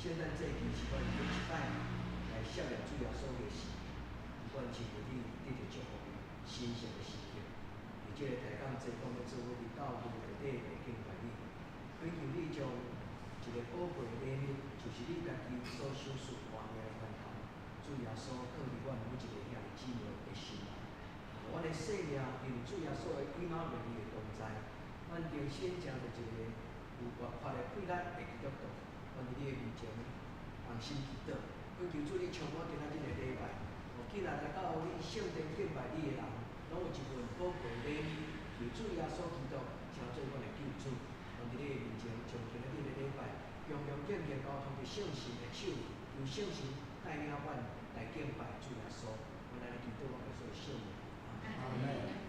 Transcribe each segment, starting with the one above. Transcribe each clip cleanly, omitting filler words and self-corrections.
聖誕節期是阮每一擺來想念主耶穌的死，阮親像你得著祝福的神聖的時刻。佇這個抬槓濟講欲做伙佇教會內底來敬拜你，懇求你將一个寶貴的禮物，就是你家己所賞賜活命的源頭，主耶穌放佇阮每一个兄弟姊妹的心內。阮的生命因為主耶穌的以馬內利的同在，阮重新成做一个有活潑的配力的基督徒。阮佇你的面前同心祈禱，懇求主你充滿今仔日的禮拜，予起來來到你聖殿敬拜你的人，攏有一份寶貴的禮物，求主耶穌基督成做阮的救主。阮佇你的面前將今仔日的禮拜恭恭敬敬交託佇聖神的手裡，求聖神帶領阮來敬拜主耶穌。阮按呢祈禱，阮耶穌的聖名。阿門。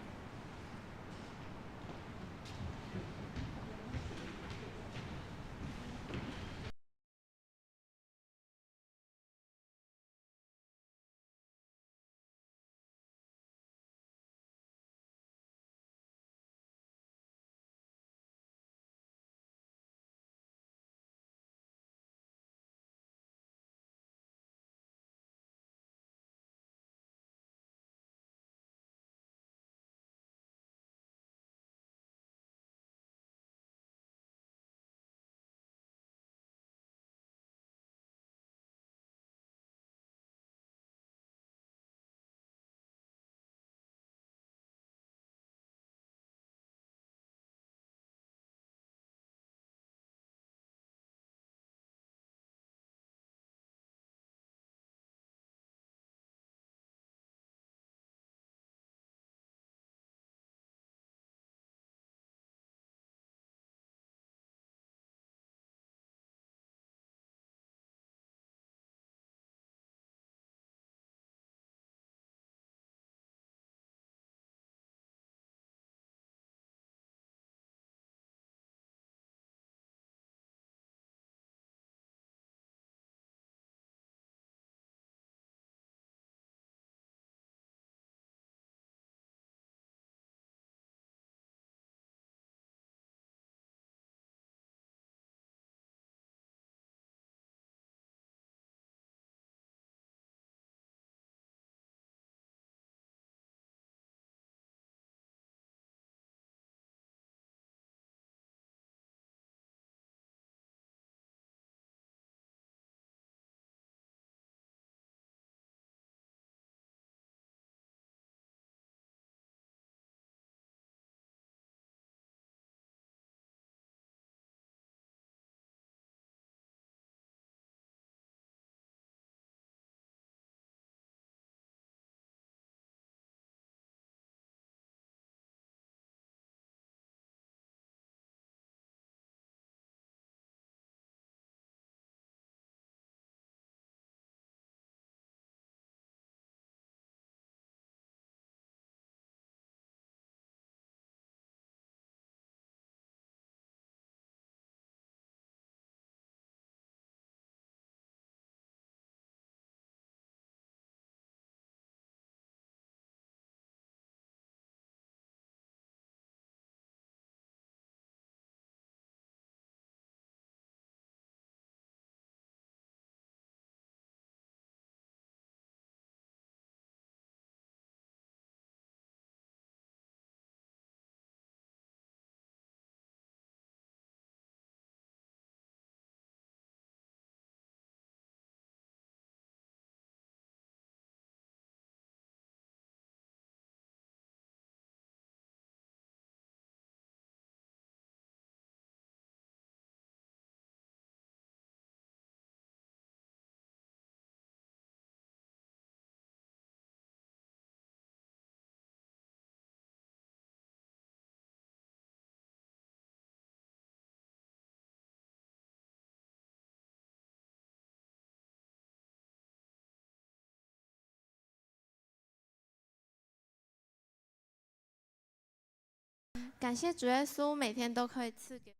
感謝主耶穌，每天都可以賜給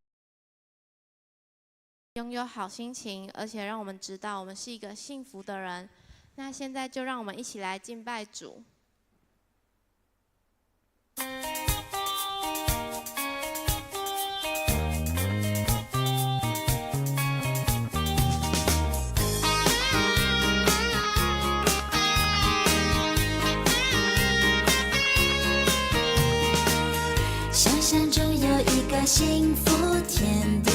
擁有好心情，而且讓我們知道我們是一個幸福的人。那現在就讓我們一起來敬拜主。幸福天地，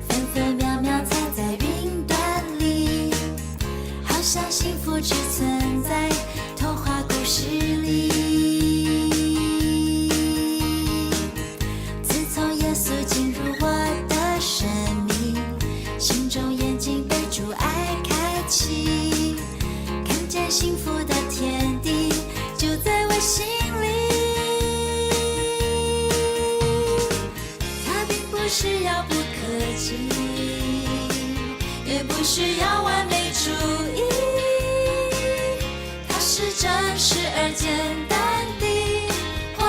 分分秒秒踩在雲端裡，好像幸福只存在童話故事裡。自從耶穌進入我的生命，心中眼睛被主愛開啟，看見幸福的天地就在我心裡。它並不是遙不可及，也不需要完美主義，它是真實而簡單的，活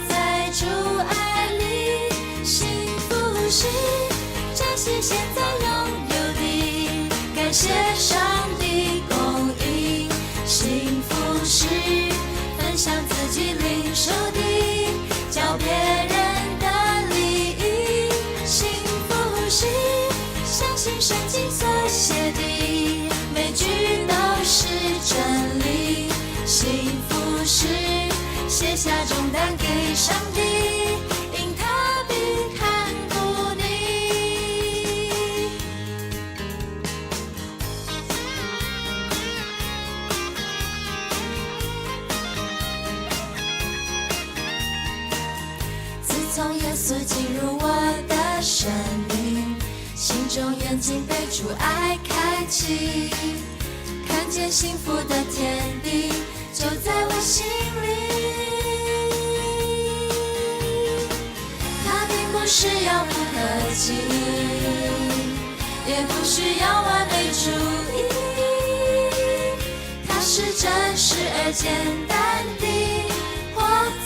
在主愛裡。幸福是珍惜現在擁有的，感謝上帝供應。幸福是分享自己領受的，教別人的利益。幸福是相信聖經所寫的，每句都是真理。幸福是卸下重擔給上帝，因他必看顧你。自從耶穌進入我的生命，心中眼睛被主愛開啟，看見幸福的天地就在我心裡。它並不是遙不可及，也不需要完美主義，它是真實而簡單的，活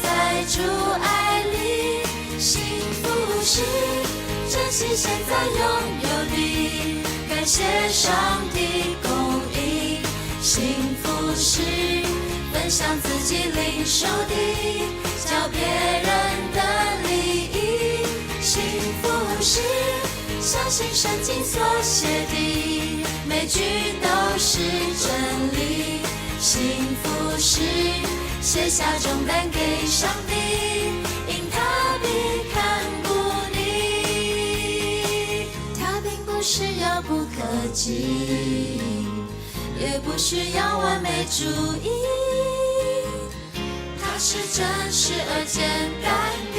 在主愛裡。幸福是珍惜現在擁有的，感謝上帝供應。幸福是分享自己領受的，教別人的利益。幸福是相信聖經所寫的，每句都是真理。幸福是卸下重擔給上帝，因他必看顧你。它並不是遙不可及，也不需要完美主義，它是真實而簡單的，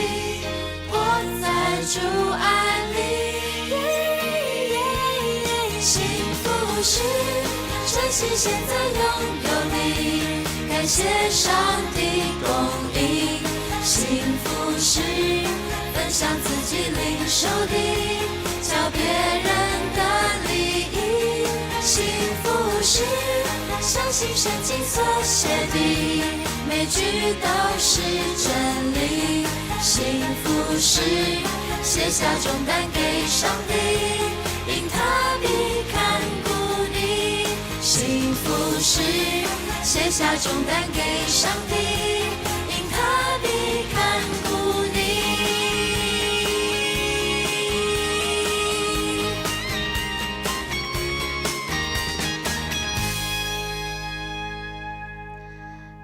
活在主愛裡。幸福是珍惜現在擁有的，感謝上帝供應。幸福是分享自己領受的，教別人的利益。幸福是相信聖經所寫的，每句都是真理。幸福是卸下重擔給上帝，因他必看顧你。幸福是卸下重擔給上帝，因他必看顧你。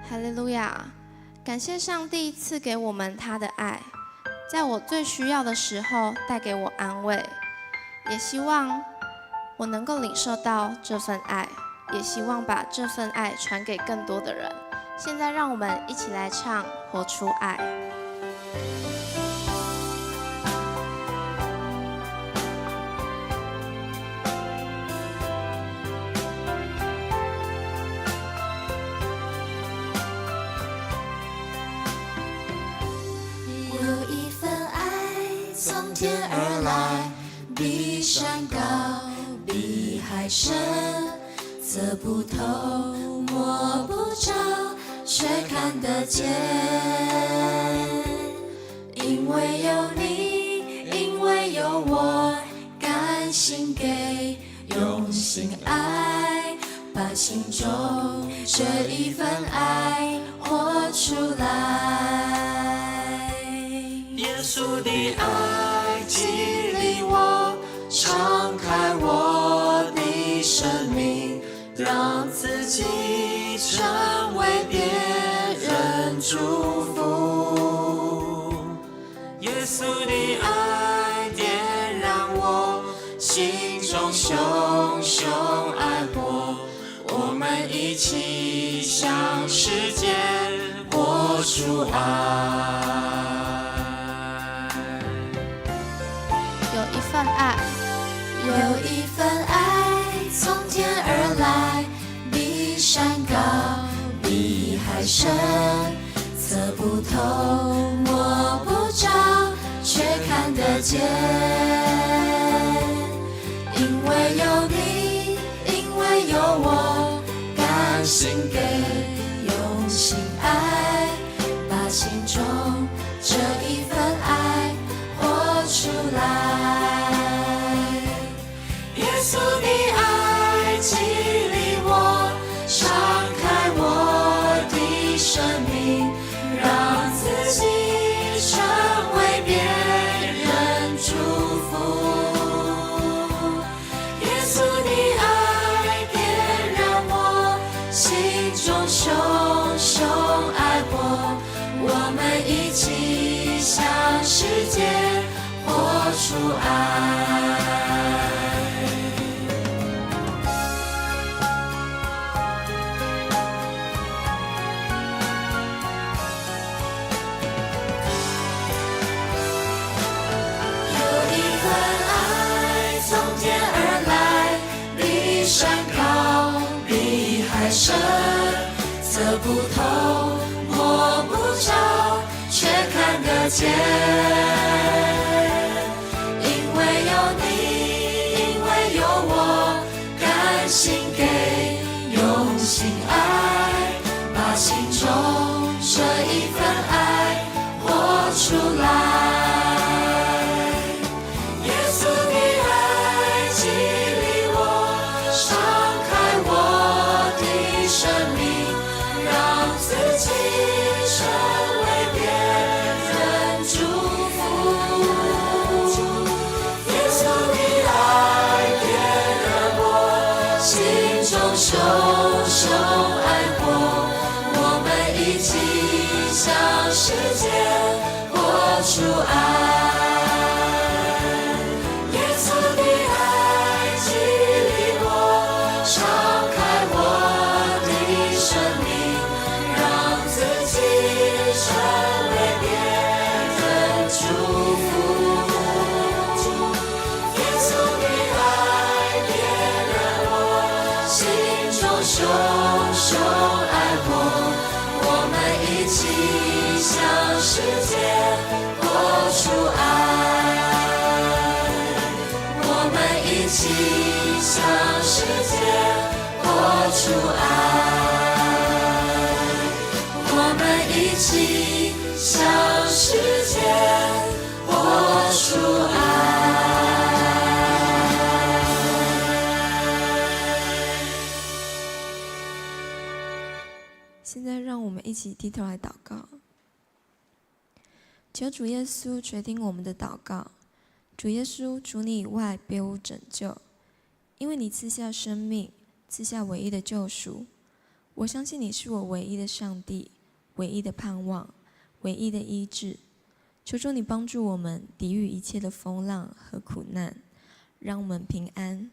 哈利路亞！感謝上帝賜給我們他的愛，在我最需要的時候帶給我安慰，也希望我能夠領受到這份愛，也希望把這份愛傳給更多的人。現在讓我們一起來唱《活出愛》。有一份愛從天而來，比山高，比海深，測不透，摸不着，卻看得見。因為有你，因為有我，甘心給，用心愛，把心中這一份愛活出來。耶穌的愛激勵我，敞開我的生命，讓自己成為別人祝福。耶穌的愛。一起向世界活出愛。有一份愛，有一份愛從天而來，比山高，比海深，測不透，摸不着，卻看得見。因為有你，因為有我，甘心給，用心愛，把心中這一份愛活出來。耶穌的愛激勵我，敞開我的生命，讓自己成為別人祝福。耶穌的愛點燃我心中熊熊愛火，我們一起向世界活出愛。有一份愛從天而來，比山高，比海深，測不透，摸不着，卻看得見。因為有你，因為有我，甘心給，用心愛，把心中這一份愛活出來。耶穌的愛激勵我，敞開我的生命，讓自己成為別人祝福。耶穌的愛點燃我心中熊熊愛火，我們一起向世界活出愛。耶穌的愛激勵我，敞開我的生命，讓自己成為別人祝福。耶穌的愛點燃我心中熊熊愛火，我們一起向世界活出愛。我們一起向世界活出愛。我們一起向世界活出愛。現在讓我們一起低頭來禱告。求主耶穌垂聽我們的禱告。主耶穌，除你以外別無拯救，因為你賜下生命，賜下唯一的救贖。我相信你是我唯一的上帝，唯一的盼望，唯一的醫治。求主你幫助我們抵禦一切的風浪和苦難，讓我們平安，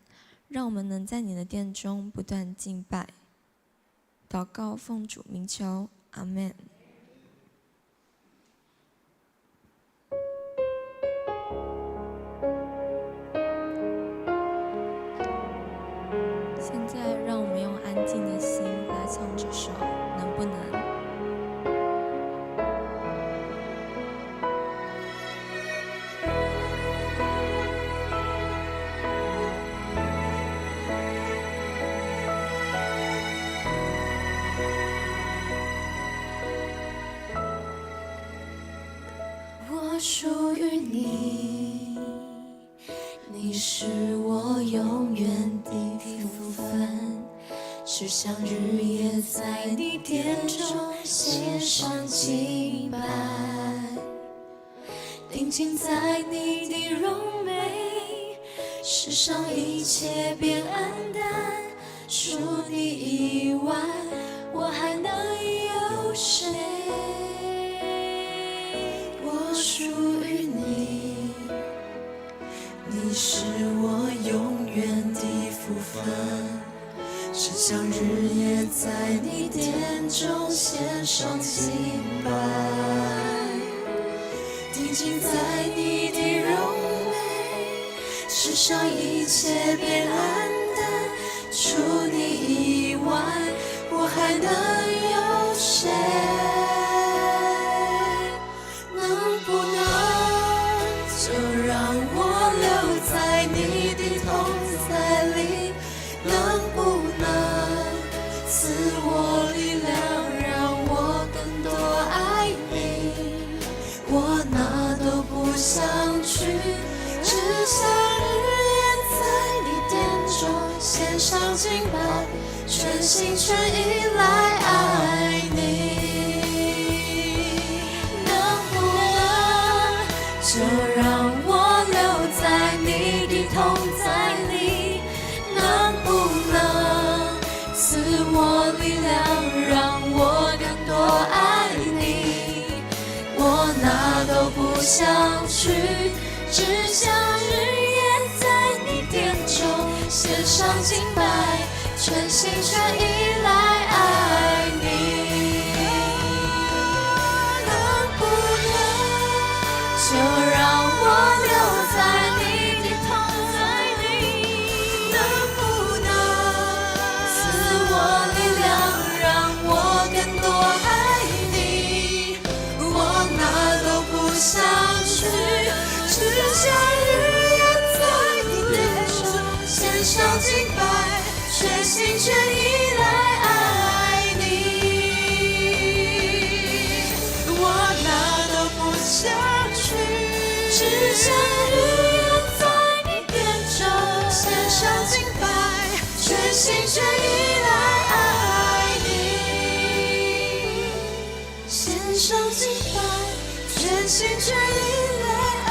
讓我們能在你的殿中不斷敬拜。禱告奉主名求，阿們。現在，讓我們用安靜的心來唱這首《能不能》。我屬於你，你是我永遠的福分，只想日夜在你殿中獻上敬拜，定睛在你的榮美，世上一切變黯淡，除你以外，我還能有誰？我屬於你，你是我永遠的福分，只想日夜在你殿中獻上敬拜，定睛在你的榮美，世上一切變黯淡，除你以外，我還能有誰？能不能就讓我留在你的同在裡？能不能賜我力量，讓我更多愛你？我哪都不想去，只想日夜在你殿中獻上敬拜，全心全意來愛你。能不能就讓我留在你的同在裡？能不能賜我力量，讓我更多愛你？我哪都不想去，只想日夜在你殿中獻上敬拜，全心全意來愛你。能不能就讓我留在你的同在裡？能不能賜我力量，讓我更多愛你？我哪都不想去，只想日夜在你殿中獻上敬拜，全心全意來愛你。我哪都不想去，只想日夜在你殿中獻上敬拜，全心全意來愛你。獻上敬拜，全心全意來愛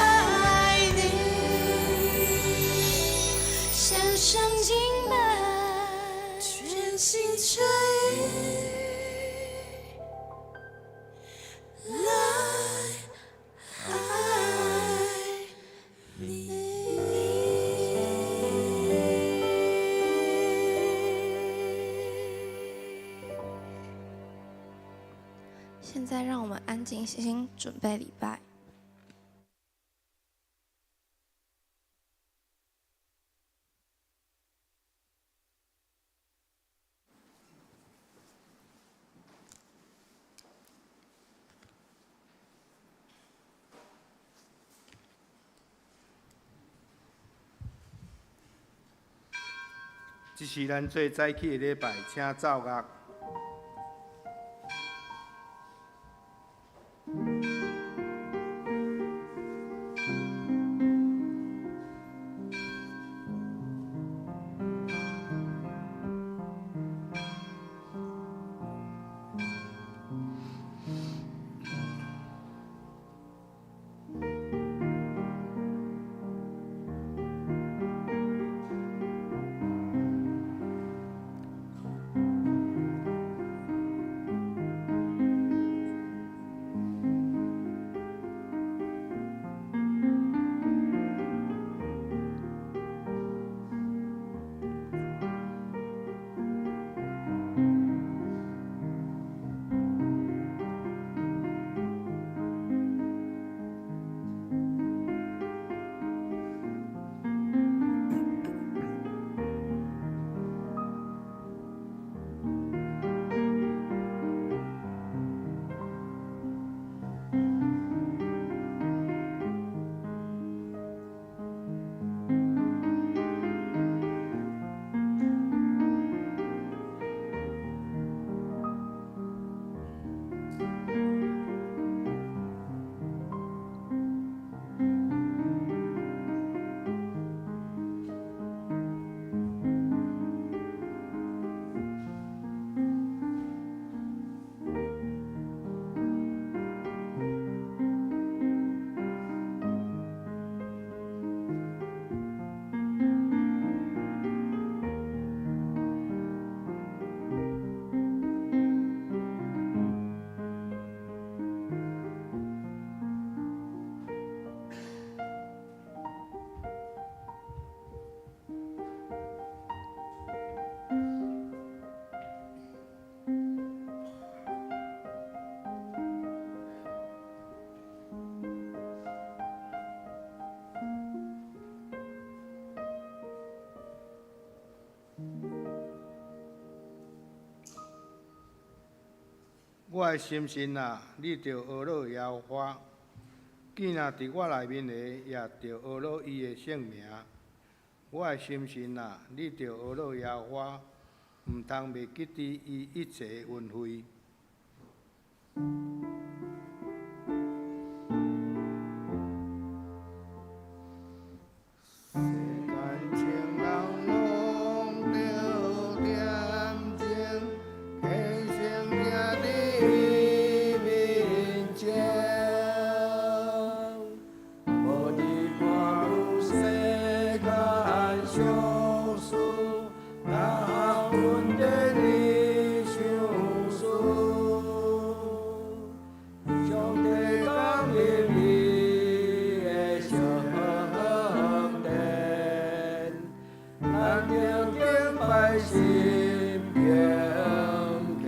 你。獻上敬拜，全心全意來愛你。現在讓我們安靜心，準備禮拜。這是咱做早起的禮拜，請奏樂。我的心神啊，你著呵咾耶和华。见若佇我內面的，也著呵咾伊的聖名。我的心神啊，你著呵咾耶和華，毋通袂記得伊一切恩惠。世間情人攏著恬靜，虔誠徛佇伊面前，無你看有世間相思，哪分得你相思？上帝降臨伊的聖殿，咱著敬拜心敬虔。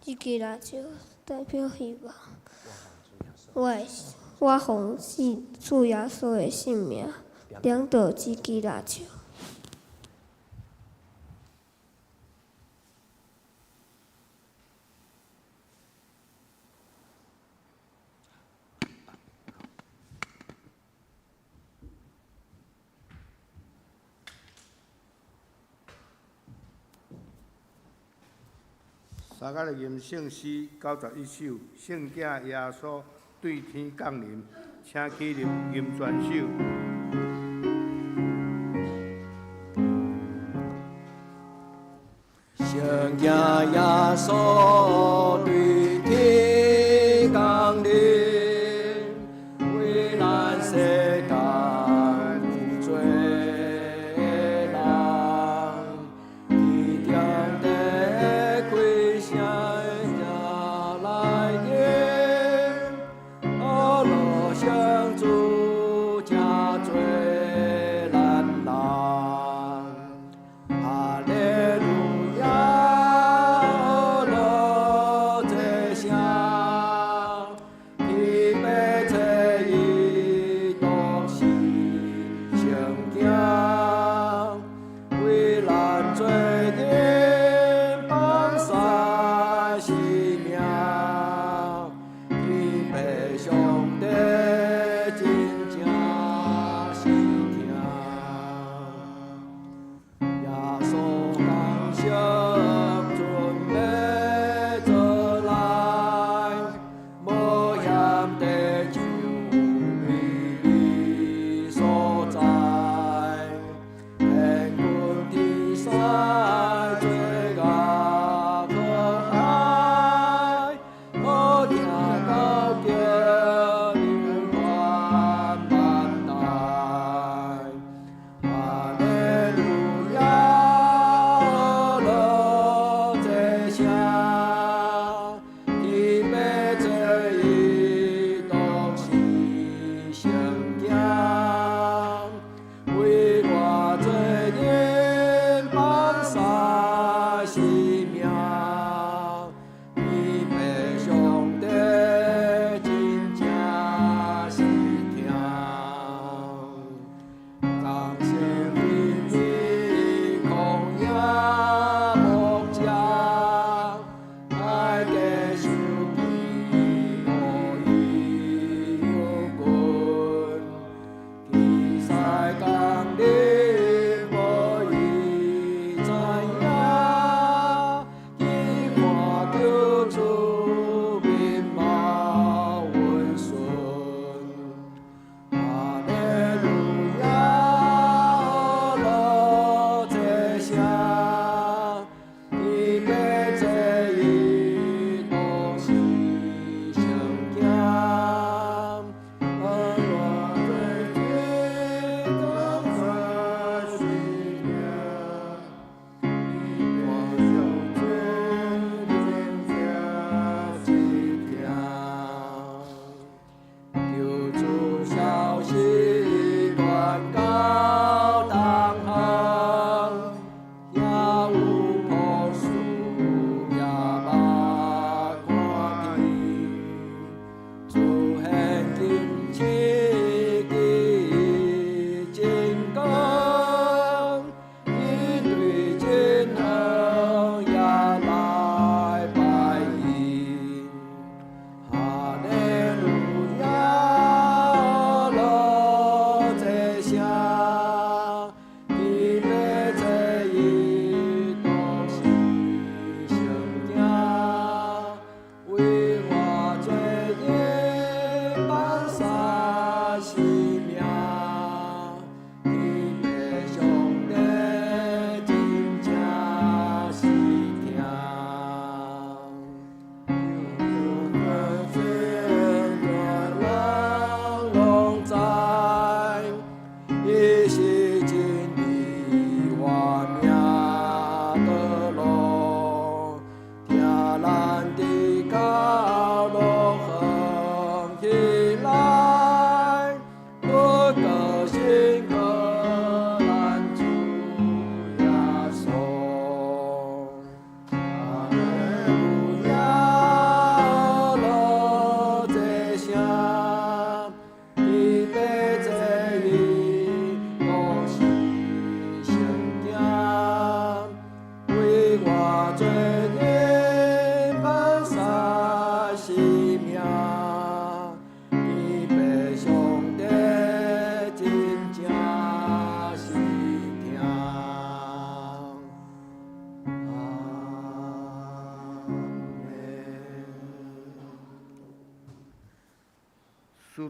這支蠟燭代表希望。我奉主耶穌的聖名，點著這支蠟燭。三甲吟聖詩91首，聖子耶穌對天降臨，請起立吟全首。聖子耶穌對天降臨，為咱世間有罪的人，伊踮地開聲也來迎，呵咾上主這做咱人。哈利路亞，呵咾這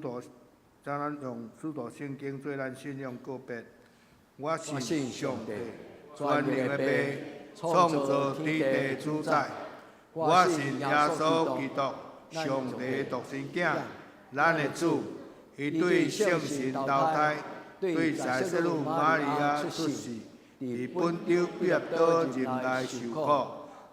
徒，請咱用使徒聖經做咱信仰告白。我信上帝，全能的父，創造天地主宰。我信耶穌基督，上帝獨生囝，咱的主。伊對聖神投胎，對洗瑟女瑪利亞出世，佇本丟彼拉多入內受苦，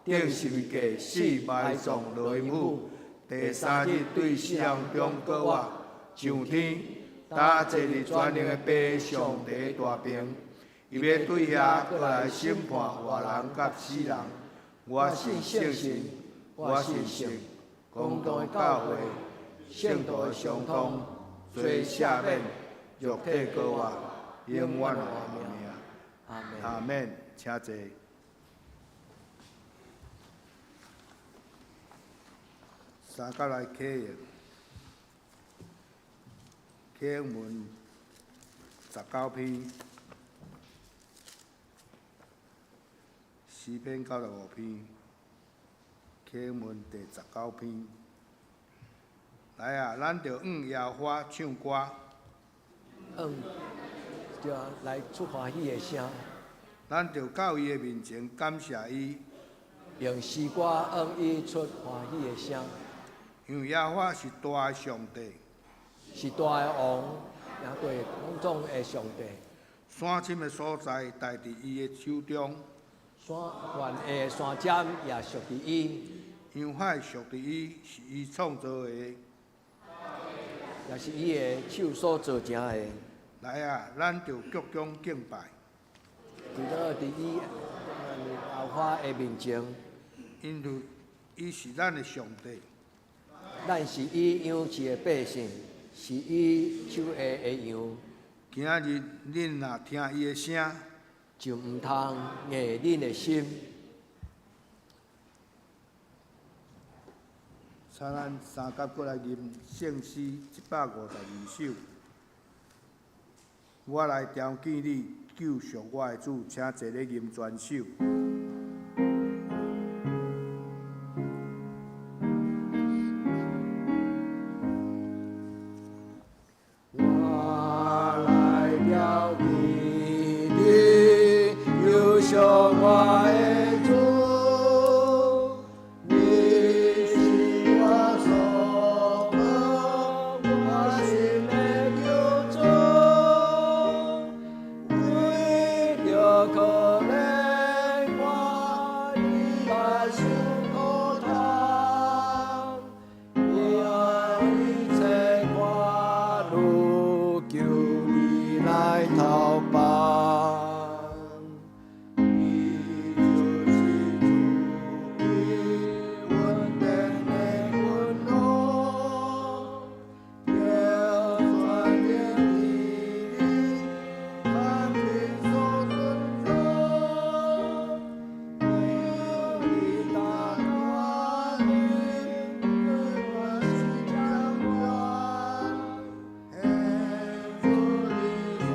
釘十字架死埋葬落陰府，第三日對死人中閣活，上天，搭坐佇全能的父上帝大爿，伊欲對遐閣來審判活人佮死人。我信聖神，我信聖公同的教會，聖徒的相通，罪赦免，肉體閣活，永遠活命。阿門。請坐。三角來啟用，啟用文19篇，詩篇95篇，啟用文第19篇。來啊，咱著向耶和華唱歌，向對啊，來出歡喜的聲。咱著到伊的面前感謝伊，用詩歌向伊出歡喜的聲。因為耶和華是大的上帝，是大的王，也對空中的上帝。山深的所在，代佇伊的手中。山懸的山尖也屬佇伊。洋海屬佇伊，是伊創造的。也是伊的手所造成的。來啊，咱著鞠躬敬拜。伫倒佇伊耶和華的面前，因為伊是咱的上帝。咱是伊養飼的百姓，是伊手下的羊。今仔日恁若聽伊的聲，就毋通硬恁的心。請咱三甲閣來吟聖詩152首。我來朝見你，救贖我的主，請坐咧吟全首。我來朝見你，救贖我的主。你是我所望，我心的救主。為著可憐我，你來受苦痛，用一切看汝求你來投放。你就是主的恩典的君王，要全能的你，万民所尊崇，有你大權柄，我是掌權，獻主的所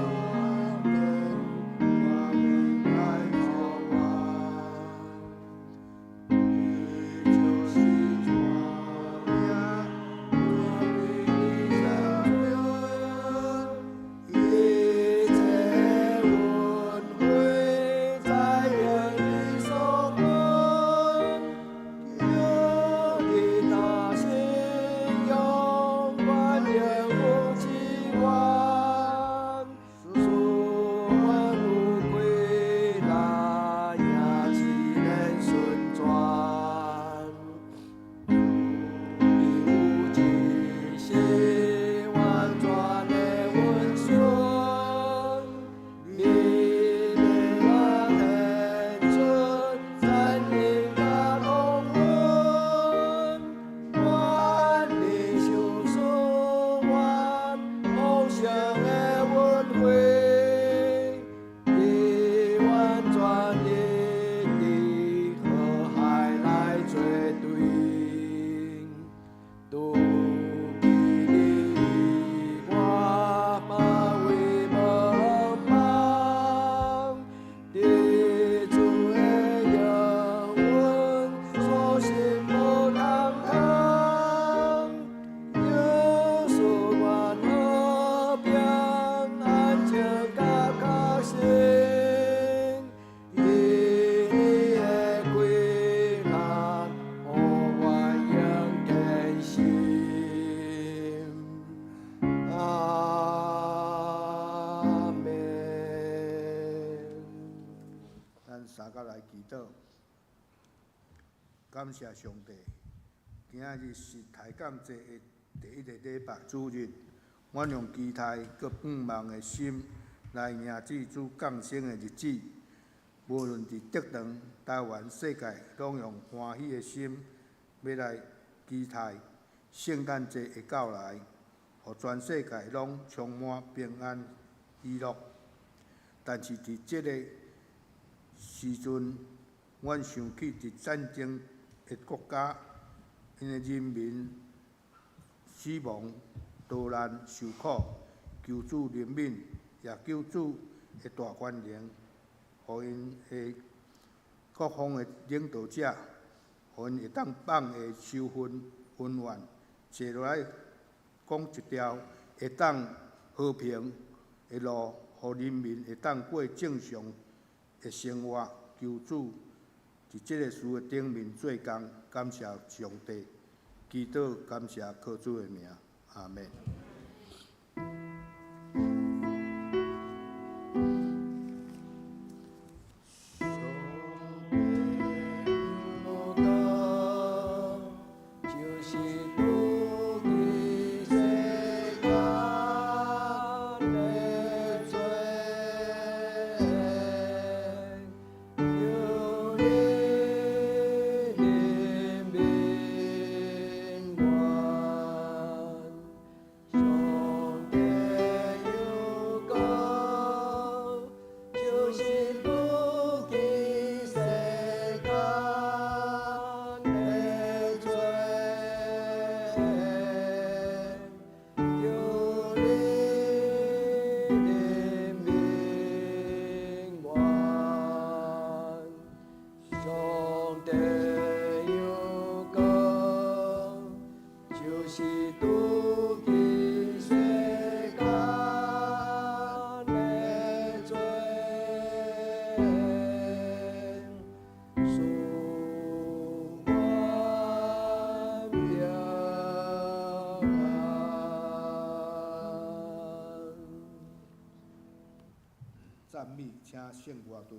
三甲來祈禱，感謝上帝。今仔日是抬槓節的第一个禮拜主日，阮用期待閣盼望的心來迎接主降生的日子。無論佇德堂、台灣、世界，攏用歡喜的心欲來期待聖誕節的到來，予全世界攏充滿平安喜樂。但是佇這個時陣，阮想起佇戰爭的國家，𪜶的人民死亡、逃難、受苦，求主憐憫，也求主的大權能，予𪜶的各方的領導者，予𪜶會當放下仇恨、恩怨，坐落來講一條會當和平的路，予人民會當過正常的生活。求主佇這个事的頂面做工，感謝上帝，祈禱感謝靠主的名，阿們。讚美，請聖樂隊。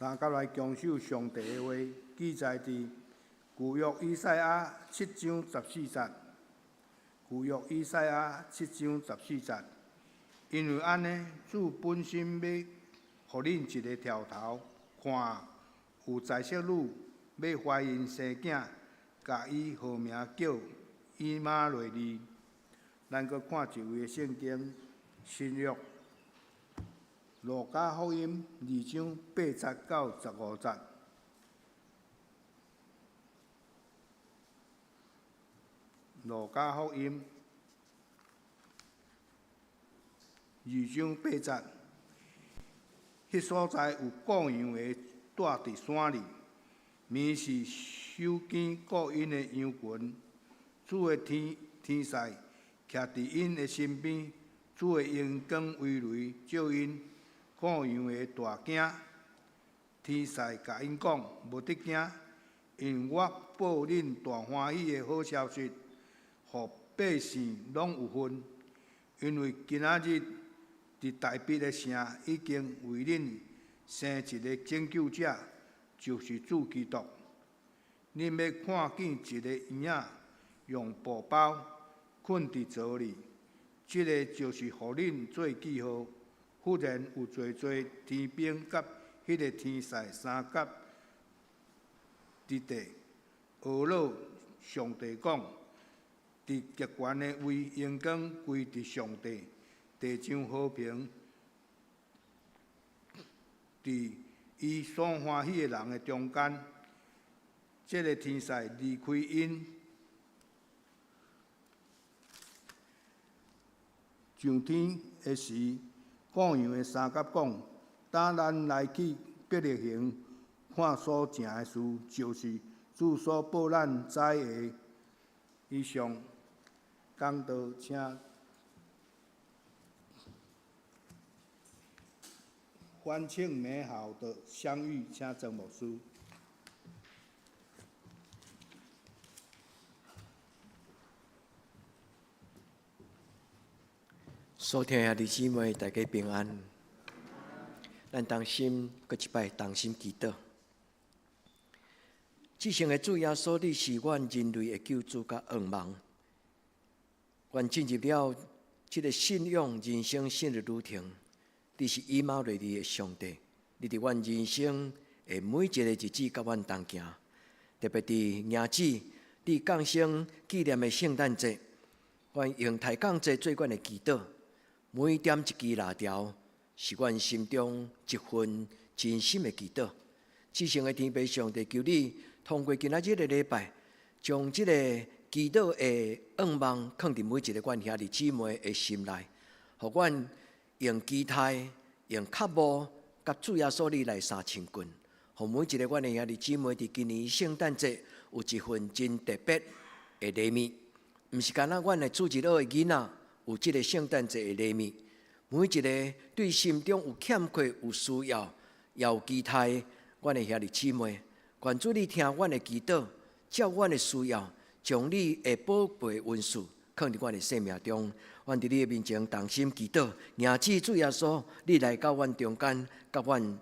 三佮來強守上帝的話，記載佇舊約以賽亞七章十四節。舊約以賽亞七章十四節，因為按呢，主本身欲予恁一个兆頭，看有在室女欲懷孕生囝，共伊號名叫以馬內利。咱閣看一位的聖經新約路加福音二章八節到十五節。路加福音二章八節，彼所在有羔羊的住佇山裡，暝時守更顧𪜶的羊群。主的天天使徛佇𪜶的身邊，主的榮光威雷照𪜶，羔羊的大驚。天使共𪜶講：無得驚，因為我報恁大歡喜的好消息，予百姓攏有份。因為今仔日佇大衛的城已經為恁生一个拯救者，就是主基督。恁欲看見一个嬰仔用布包睏佇槽裡，這个就是予恁做記號。忽然有濟濟天兵佮彼个天使相佮佇地，呵咾上帝講：佇極懸的位，榮光歸佇上帝，地上和平佇伊所歡喜的人的中間。這个天使離開𪜶，上天的時，羔羊的相佮講：等咱來去伯利恆看所成的事，就是主所報咱知的。以上講道，請歡慶美好的相遇，請曾牧師。所聽的兄弟姊妹，大家平安。咱同心，閣一擺同心祈禱。至聖的主耶穌，你是阮人類的救主佮願望。阮進入了這个信仰人生新的旅程。你是以馬內利的上帝，你佇阮人生的每一个日子佮阮同行。特別佇迎子你降生紀念的聖誕節，阮用抬槓節做阮的祈禱。每點一支蠟燭，是阮心中一份真心的祈禱。至聖的天父上帝，求你通過今仔日的禮拜，將這個祈禱的願望囥佇每一個阮兄弟姊妹的心內，予阮用期待、用渴慕，佮主耶穌你來相親近，予每一個阮的兄弟姊妹佇今年聖誕節有一份真特別的禮物，毋是干焦阮的主日學的囡仔有這个聖誕節的禮物，每一个對心中有欠缺、有需要、也有期待，阮的兄弟姊妹，願主你聽阮的祈禱，照阮的需要，將你的寶貝恩賜囥佇阮的生命中。阮佇你的面前同心祈禱，迎接主耶穌，你來到阮中間，佮阮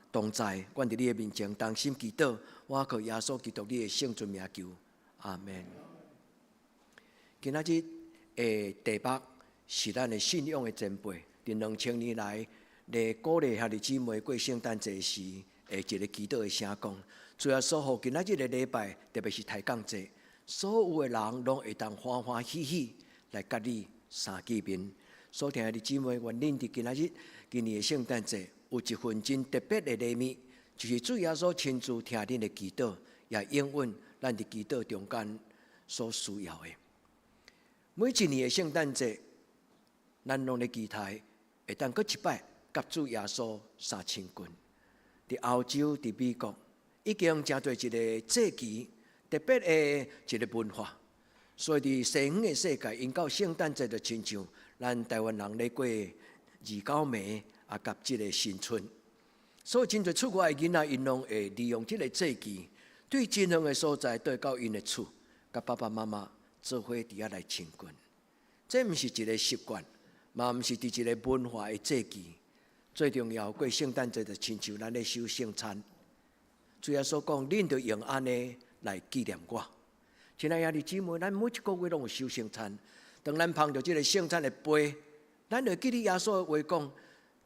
同在。阮佇你的面前同心祈禱，我靠耶穌基督你的聖尊名求，阿們。今仔日的題目是咱的信仰的前輩，佇2000年來，咧鼓勵兄弟姊妹過聖誕節時的一个祈禱的聲講。主耶穌予今仔日的禮拜，特別是抬槓節，所有的人攏會當歡歡喜喜來佮你相見面。所聽的姊妹，願恁佇今仔日今年的聖誕節有一份真特別的禮物，就是主耶穌親自聽恁的祈禱，也應允咱佇祈禱中間所需要的。每一年的聖誕節，咱攏咧期待會當閣一擺佮主耶穌相親近。佇歐洲、佇美國，已經成做一個節期，特別的一个文化。所以佇西方的世界，𪜶到聖誕節就親像咱台灣人咧過二九暝啊，佮這个新春。所以真濟出外的囡仔，𪜶攏會利用這个節期，對真遠的所在，綴到𪜶的厝，佮爸爸媽媽做伙佇遐來親近。這毋是一个習慣，嘛毋是佇一个文化的節期，最重要過聖誕節就親像咱咧守聖餐。主耶穌講，恁著用按呢來紀念我。親愛兄弟姊妹，咱每一個月攏有守聖餐。當咱捧著這个聖餐的杯，咱就記得耶穌的話講：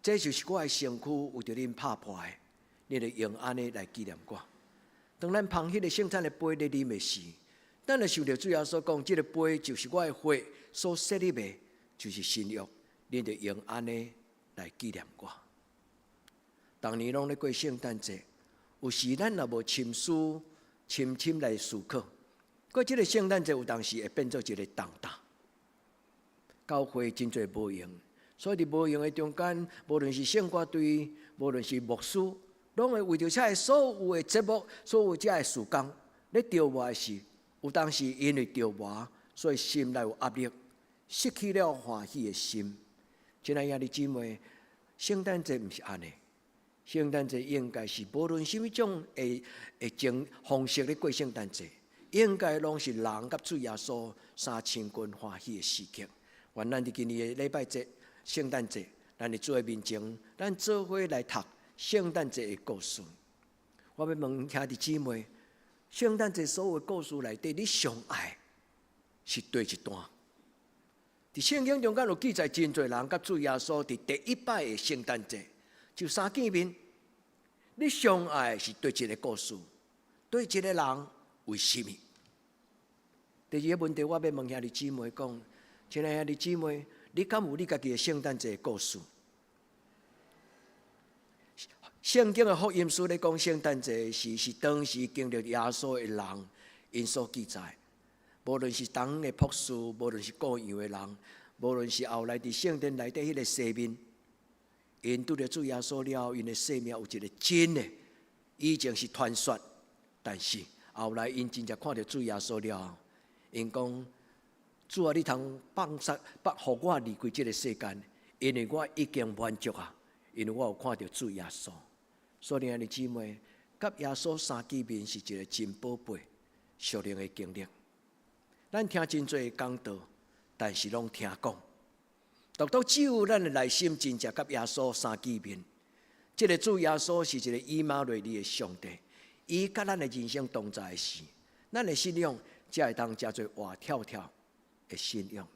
這就是我的身軀，為著恁拍破的。恁著用按呢來紀念我。當咱捧彼个聖餐的杯咧啉的時，咱就想著主耶穌講：這个杯就是我的血所設立的，就是新約。恁著用按呢來紀念我。逐年攏咧過聖誕節，有時咱若無深思、深深來思考，過這个聖誕節有當時會變做一个重擔。教會真濟無閒，所以佇無閒的中間，無論是聖歌隊，無論是牧師，攏會為著這个所有的節目、所有這个事工咧著忙的時，有當時因為著忙，所以心內有壓力，失去了歡喜的心。親愛兄弟姊妹，聖誕節毋是按呢，聖誕節應該是無論啥物種的種方式咧過聖誕節，應該攏是人佮主耶穌相親近歡喜的時刻。願咱佇今年的禮拜節、聖誕節，咱佇主的面前，咱做伙來讀聖誕節的故事。我欲問兄弟姊妹，聖誕節所有的故事內底，你上愛是佗一段？佇聖經中間有記載，真濟人佮主耶穌佇第一擺的聖誕節就相見面。你上愛是佗一个故事，佗一个人，為啥物？第二个問題，我欲問兄弟姊妹講。親愛兄弟姊妹，你敢有你家己的聖誕節故事？聖經的福音書咧講聖誕節是是當時經歷耶穌的人𪜶所記載。無論是當的博士，無論是顧羊的人，無論是後來佇聖殿內底彼个西面，𪜶拄著主耶穌了後，𪜶的生命有一个真的，以前是傳說，但是後來𪜶真正看著主耶穌了後，𪜶講：主啊，你通放殺，放予我離開這个世間，因為我已經滿足啊，因為我有看著主耶穌。所以，兄弟姊妹，佮耶穌相見面是一个真寶貝、屬靈的經歷。咱聽真濟講道，但是攏聽講。獨獨只有咱的內心真正佮耶穌相見面。這个主耶穌是一个以馬內利的上帝，伊佮咱的人生同在的時，咱的信仰才會當成做活跳跳的信仰。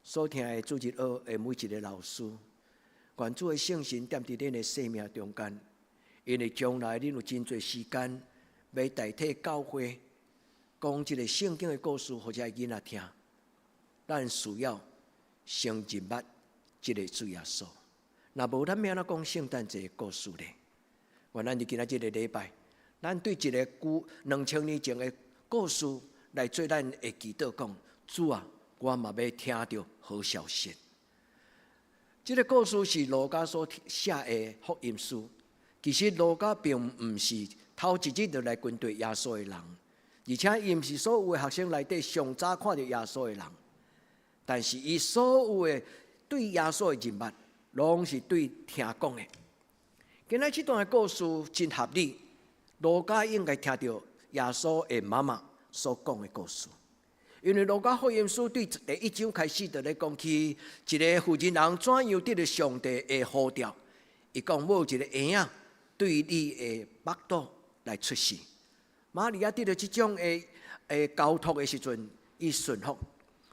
所聽的主日學的每一个老師，願主的聖神踮佇恁的生命中間，因為將來恁有真濟時間欲代替教會講這个聖經的故事，予這囡仔聽。咱需要先認捌這个主耶穌。若無咱欲按怎講聖誕節的故事呢？願咱佇今仔這个禮拜，咱對一个舊2000年前的故事來做咱的祈禱，講主啊，我嘛欲聽著好消息。這个故事是路加所寫的福音書。其實路加並毋是頭一日就來跟隨耶穌的人，而且伊毋是所有的學生內底上早看著耶穌的人。但是伊所有的對耶穌的認捌，攏是對聽講的。今仔這段的故事真合理，路加應該聽著耶穌的媽媽所講的故事。因為路加福音書對第一章開始就咧講起一个婦人人怎樣得著上帝的呼召。伊講有一个嬰仔對你的腹肚來出世。瑪利亞得著這種的的交託的時陣，伊順服，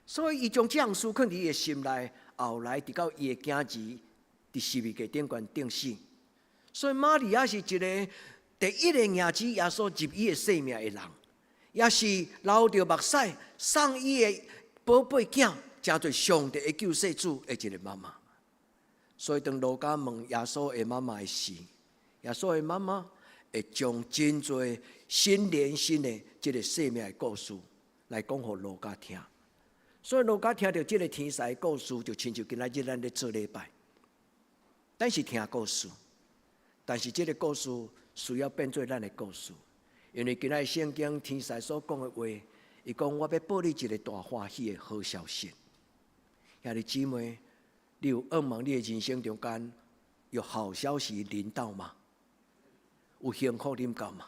所以伊將這項事囥佇伊的心內，後來直到伊的囝兒佇十字架頂懸釘死。所以瑪利亞是一个第一个迎接耶穌入伊的生命的人。也是流著目屎送伊的寶貝囝，成做上帝的救世主的一个媽媽。所以當路加問耶穌的媽媽的時，耶穌的媽媽會將真濟心連心的這个生命的故事來講予路加聽。所以路加聽著這个天使的故事，就親像今仔日咱咧做禮拜。咱是聽故事，但是這个故事需要變做咱的故事。因為今仔聖經天使所講的話，伊講我欲報你一个大歡喜的好消息。兄弟姊妹，你有向望你的人生中間有好消息臨到嗎？有幸福臨到嗎？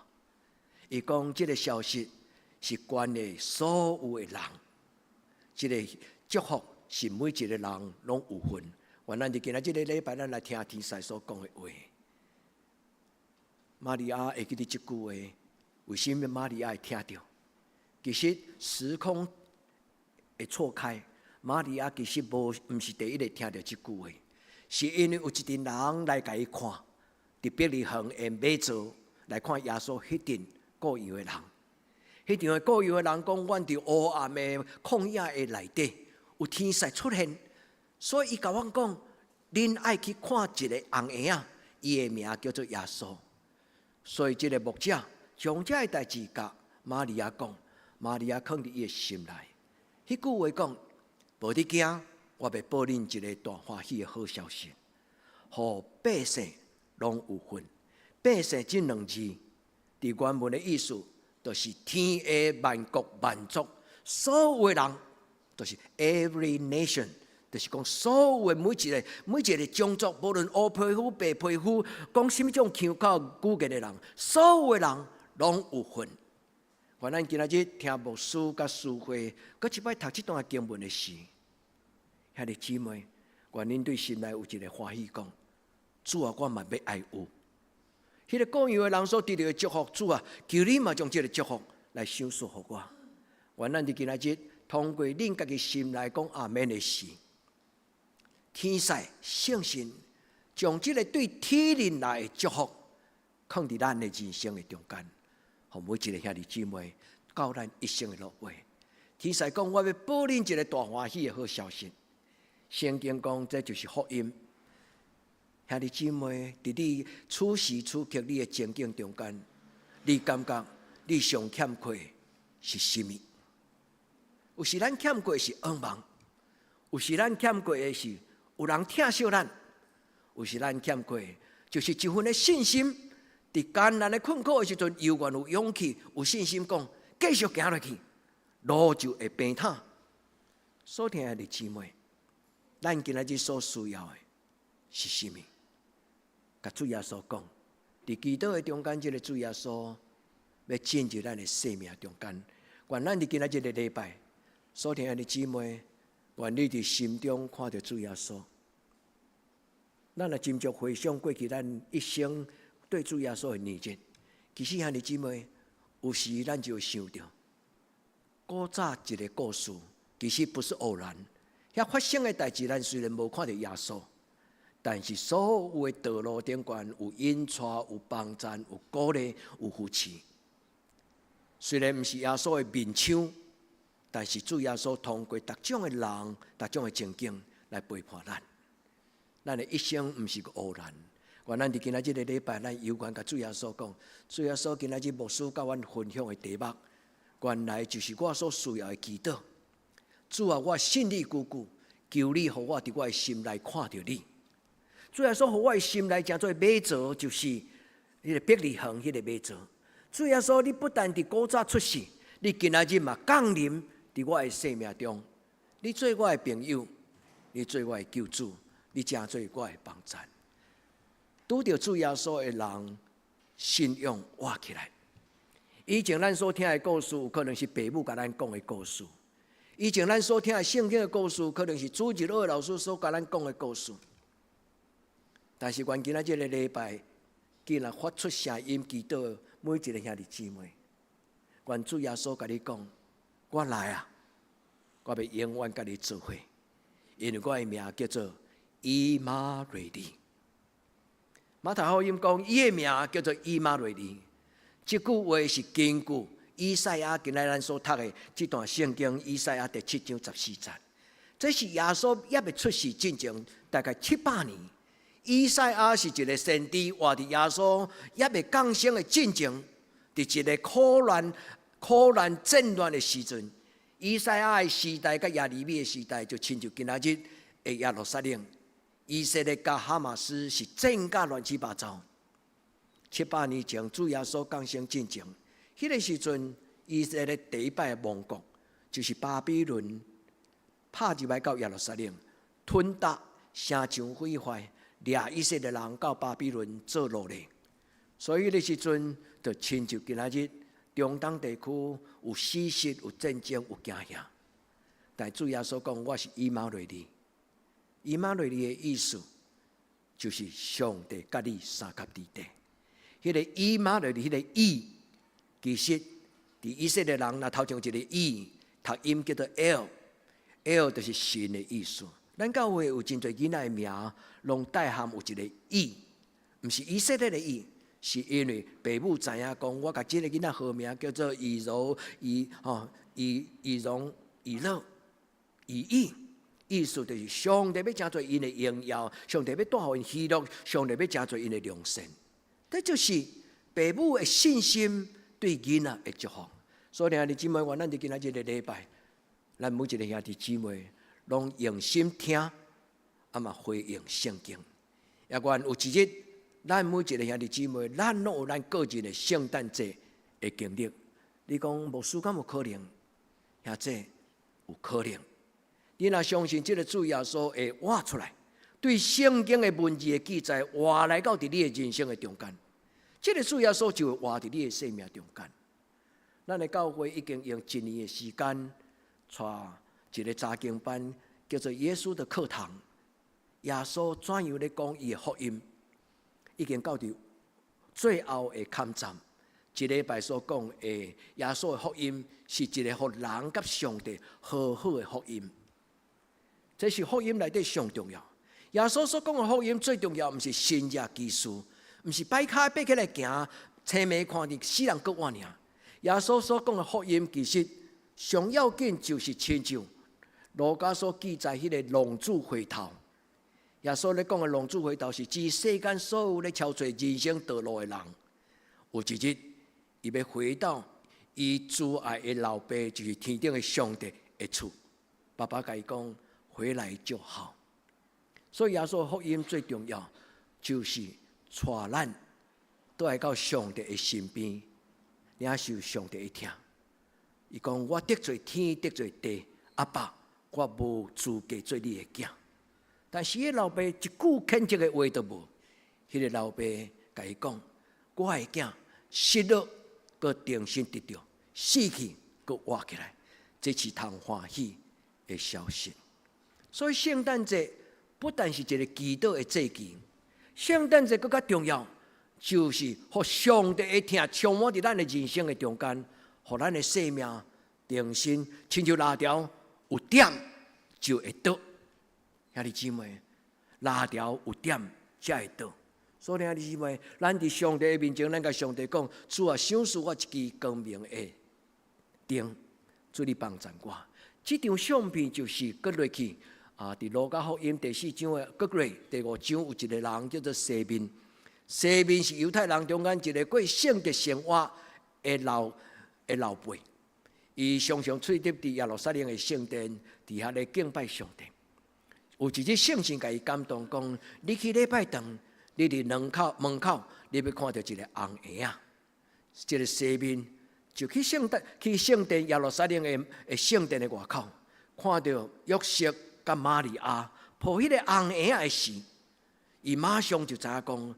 伊講這个消息是關係所有的人，這个祝福是每一个人攏有份。願咱佇今仔這个禮拜，咱來聽天使所講的話。瑪利亞會記得這句話，為什麼瑪利亞會聽著？其實時空會錯開，瑪利亞其實無毋是第一个聽著這句話，是因為有一陣人來共伊看，佇伯利恆的馬槽來看耶穌彼陣羔羊的人。彼場的羔羊的人講，阮佇黑暗的曠野的內底有天使出現，所以伊共阮講，恁愛去看一个紅嬰仔，伊的名叫做耶穌。所以這个牧者將這个代誌共瑪利亞講，瑪利亞囥佇伊的心內。彼句話講，無得驚，我欲報恁一个大歡喜的好消息，予百姓攏有份。百姓這兩字，佇原文的意思，就是天下萬國萬族所有的人，就是 every nation，就是講所有的每一個種族，無論烏皮膚白皮膚，講啥物種腔口語言的人，所有的人攏有份。願咱今仔日聽牧師佮司會，閣一擺讀這段經文的時，兄弟姊妹，願恁對心內有一个歡喜，講主啊，我嘛欲愛有。彼个羔羊的人所得著的祝福，主啊，求你嘛將這个祝福來賞賜予我。願咱佇今仔日通過恁家己心內講阿們的時，天使聖神將這个對天靈來的祝福，囥佇咱的人生的中間，予每一个兄弟姊妹到咱一生的落尾。天使講，我欲報恁一个大歡喜的好消息。聖經講，這就是福音。兄弟姊妹，佇你此時此刻你的情景中間，你感覺你上欠缺是啥物？有時咱欠缺是仰望，有時咱欠缺的是有人疼惜咱，有時咱欠缺就是一份的信心。佇艱難的困苦的時陣，猶原有勇氣、有信心講，繼續行落去，路就會平坦。所疼愛的姊妹，咱今仔日所需要的是啥物？共主耶穌講，佇祈禱的中間，這个主耶穌欲進入咱的生命中間。願咱佇今仔這个禮拜，所疼愛的姊妹，願你佇心中看著主耶穌。咱若斟酌回想過去咱一生對主耶穌的年日，其實兄弟姊妹，有時咱就會想著，古早一个故事，其實不是偶然。遐發生的代誌，咱雖然無看著耶穌，但是所有的道路頂懸有引帶、有幫贊、有鼓勵、有扶持。雖然毋是耶穌的面像，但是主耶穌通過逐種的人、逐種的情景來陪伴咱。咱的一生毋是個偶然。願咱佇今仔這个禮拜，咱有緣共主耶穌講，主耶穌今仔日牧師佮阮分享的題目，原來就是我所需要的祈禱。主啊，我信你久久，求你予我佇我的心內看著你。主耶穌予我的心內成做馬槽，就是彼个伯利恆彼个馬槽。主耶穌，你不但佇古早出世，你今仔日嘛降臨佇我的生命中。你做我的朋友，你做我的救主，你成做我的幫贊。拄著主耶穌的人，信仰活起來。以前咱所聽的故事，有可能是爸母共咱講的故事；以前咱所聽的聖經的故事，可能是主日學的老師所共咱講的故事。但是，願今仔這个禮拜，既然發出聲音祈禱，每一个兄弟姊妹，願主耶穌共你講：我來啊，我欲永遠佮你做伙，因為我的名叫做以馬內利。馬太福音講，伊的名叫做以馬內利。這句話是根據以賽亞今仔咱所讀的這段聖經，以賽亞第七章十四節。這是耶穌猶未出世進前大概700年。以賽亞是一个先知，活佇耶穌猶未降生的進前，佇一个苦難戰亂的時陣，以賽亞的時代佮耶利米的時代，就親像今仔日的耶路撒冷，以色列佮哈馬斯是戰甲亂七八糟。700年前，主耶穌降生進前，彼个時陣，以色列第一擺亡國，就是巴比倫拍入來到耶路撒冷，吞打城牆毀壞。掠以色列人到巴比倫做奴隸，所以彼个時陣就親像今仔日中東地區有死屍、有戰爭、有驚嚇。但主耶穌講：我是以馬內利，以馬內利的意思，就是上帝佮你相佮佇底。彼個以馬內利，彼個以，其實佇以色列人若頭前有一個以，讀音叫做 El，El 就是神的意思。咱教會有真濟囡仔的名，攏帶含有一個以，毋是以色列的以，是因為爸母知影講，我共這個囡仔號名叫做以柔、以吼、以以榮、以樂、以義。意思就是上帝欲成就𪜶的榮耀，上帝欲帶予𪜶喜樂，上帝欲成就𪜶的良善。這就是爸母的信心對囡仔的祝福。所以兄弟姊妹，願咱佇今仔這個禮拜，咱每一個兄弟姊妹攏用心聽，啊嘛回應聖經。也願有一日，咱每一個兄弟姊妹，咱攏有咱個人的聖誕節的經歷。你講牧師敢有可能？兄弟有可能。你若相信這個主耶穌會活出來，對聖經的文字的記載活來到佇你的人生的中間，這個主耶穌就會活佇你的生命中間。咱的教會已經用一年的時間，帶一個查經班，叫做耶穌的課堂。耶穌怎樣咧講伊的福音，已經到佇最後的坎站。這禮拜所講的耶穌的福音，是一個予人佮上帝和好的福音。這是福音內底上重要。耶穌所講的福音最重要，毋是神蹟奇事，毋是擺跤爬起來行，青盲看見死人閣活爾。耶穌所講的福音，其實上要緊就是親像路加所記載彼個浪子回頭。耶穌咧講的浪子回頭，是指世間所有咧朝揣人生道路的人，有一日伊欲回到伊慈愛的老爸，就是天頂的上帝的厝。爸爸共伊講，回來就好。所以耶穌福音最重要，就是帶咱倒來到上帝的身邊，領受上帝的疼。伊講我得罪天，得罪地，阿爸，我無資格做你的囝。但是彼個老爸一句譴責的話都無。彼個老爸共伊講：我的囝失落，閣重新得著，死去閣活起來，這是通歡喜的消息。所以聖誕節不但是一個祈禱的節期，聖誕節閣較重要，就是予上帝的疼充滿佇咱的人生的中間，予咱的生命重新親像蠟條有點就會倒。兄弟姊妹，蠟條有點才會倒。所以兄弟姊妹，咱佇上帝的面前，咱共上帝講：主啊，賞賜我一支光明的燈，主你幫贊我。這張相片就是閣落去啊！佇路加福音第四章的閣落第五章有一個人叫做西面，西面是猶太人中間一個過聖潔生活的老輩，伊常常出入佇耶路撒冷的聖殿，佇遐咧敬拜上帝。有一日聖神共伊感動，講：你去禮拜堂，你佇門口，你欲看著一個紅嬰仔，這個西面就去聖殿，去聖殿耶路撒冷的聖殿的外口，看著約瑟佮瑪利亞抱彼個紅嬰仔的時，伊馬上就知影講，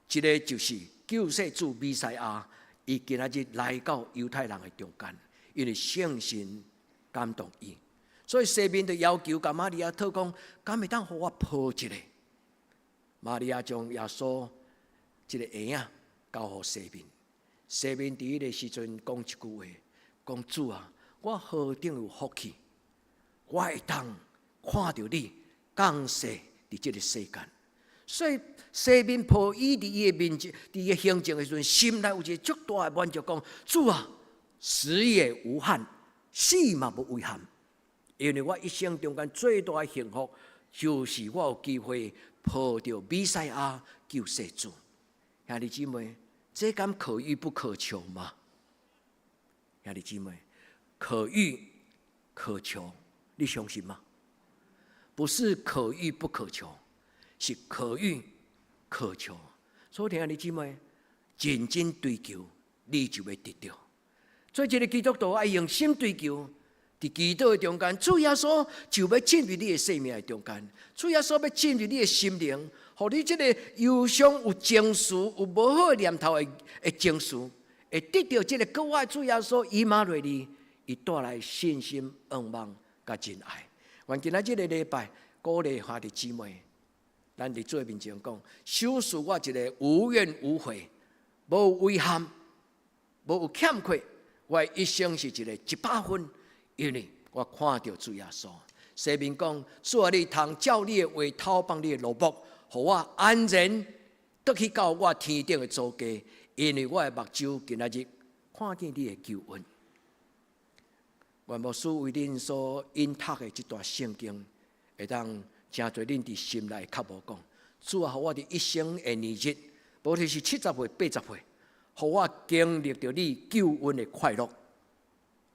這個就是救世主彌賽亞，伊今仔日來到猶太人的中間，因為聖神感動伊，所以西面就要求共瑪利亞討講，敢會當予我抱一下？瑪利亞將耶穌這個嬰仔交予西面，西面佇彼個時陣講一句話，講主啊，我何等有福氣，我會當看著你降世佇這個世間。所以西面抱伊佇伊的面前，佇伊行前的時陣，心內有一個足大的滿足，講主啊，死也無憾，死嘛無遺憾，因為我一生中間最大的幸福，就是我有機會抱著彌賽亞救世主。兄弟姊妹，這敢可遇不可求嗎？兄弟姊妹，可遇可求，你相信嗎？不是可遇不可求，是可遇可求。所以，兄弟姊妹，認真追求，你就會得著。做一個基督徒愛用心追求，佇祈禱的中間，主耶穌就欲進入你的生命的中間，主耶穌欲進入你的心靈，予你這個憂傷、有情緒、有無好的念頭的情緒，會得著這個閣活主耶穌以馬內利，伊帶來信心、盼望佮真愛。願今仔這個禮拜，鼓勵兄弟姊妹，咱佇主面前講，賞賜我一个無怨無悔、無遺憾、無有欠缺，我一生是一个100分，因為我看著主耶穌。詩篇講，主啊，你通照你的話透放你的奴僕，予我安然倒去到我天頂的祖家，因為我的目睭今仔日看見你的救恩。願牧師為恁所引讀的這段聖經，會當誠濟恁佇心內較無講，主啊，予我佇一生的年日，無論是70歲、80歲，予我經歷著你救恩的快樂，予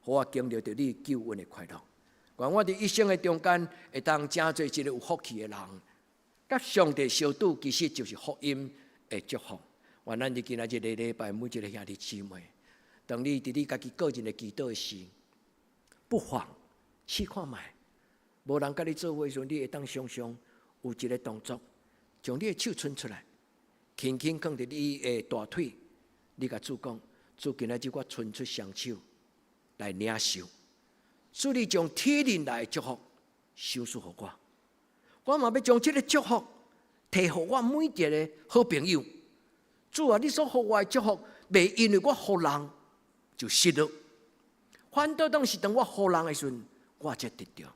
我經歷著你救恩的快樂。願我佇一生的中間，會當成做一个有福氣的人，佮上帝相拄，其實就是福音的祝福。願咱佇今仔日个禮拜，每一个兄弟姊妹，當你佇你家己個人的祈禱時，不妨試看覓，無人佮你做伙時陣，你會當常常有一个動作，將你的手伸出來，輕輕放佇你的大腿，你共主講：主，今仔日我伸出雙手來領受。主，你將天靈來的祝福賞賜予我，我嘛欲將這个祝福提予我每一个好朋友。主啊，你所予我的祝福，袂因為我予人就失落，反倒當是當我予人的時陣，我才得著。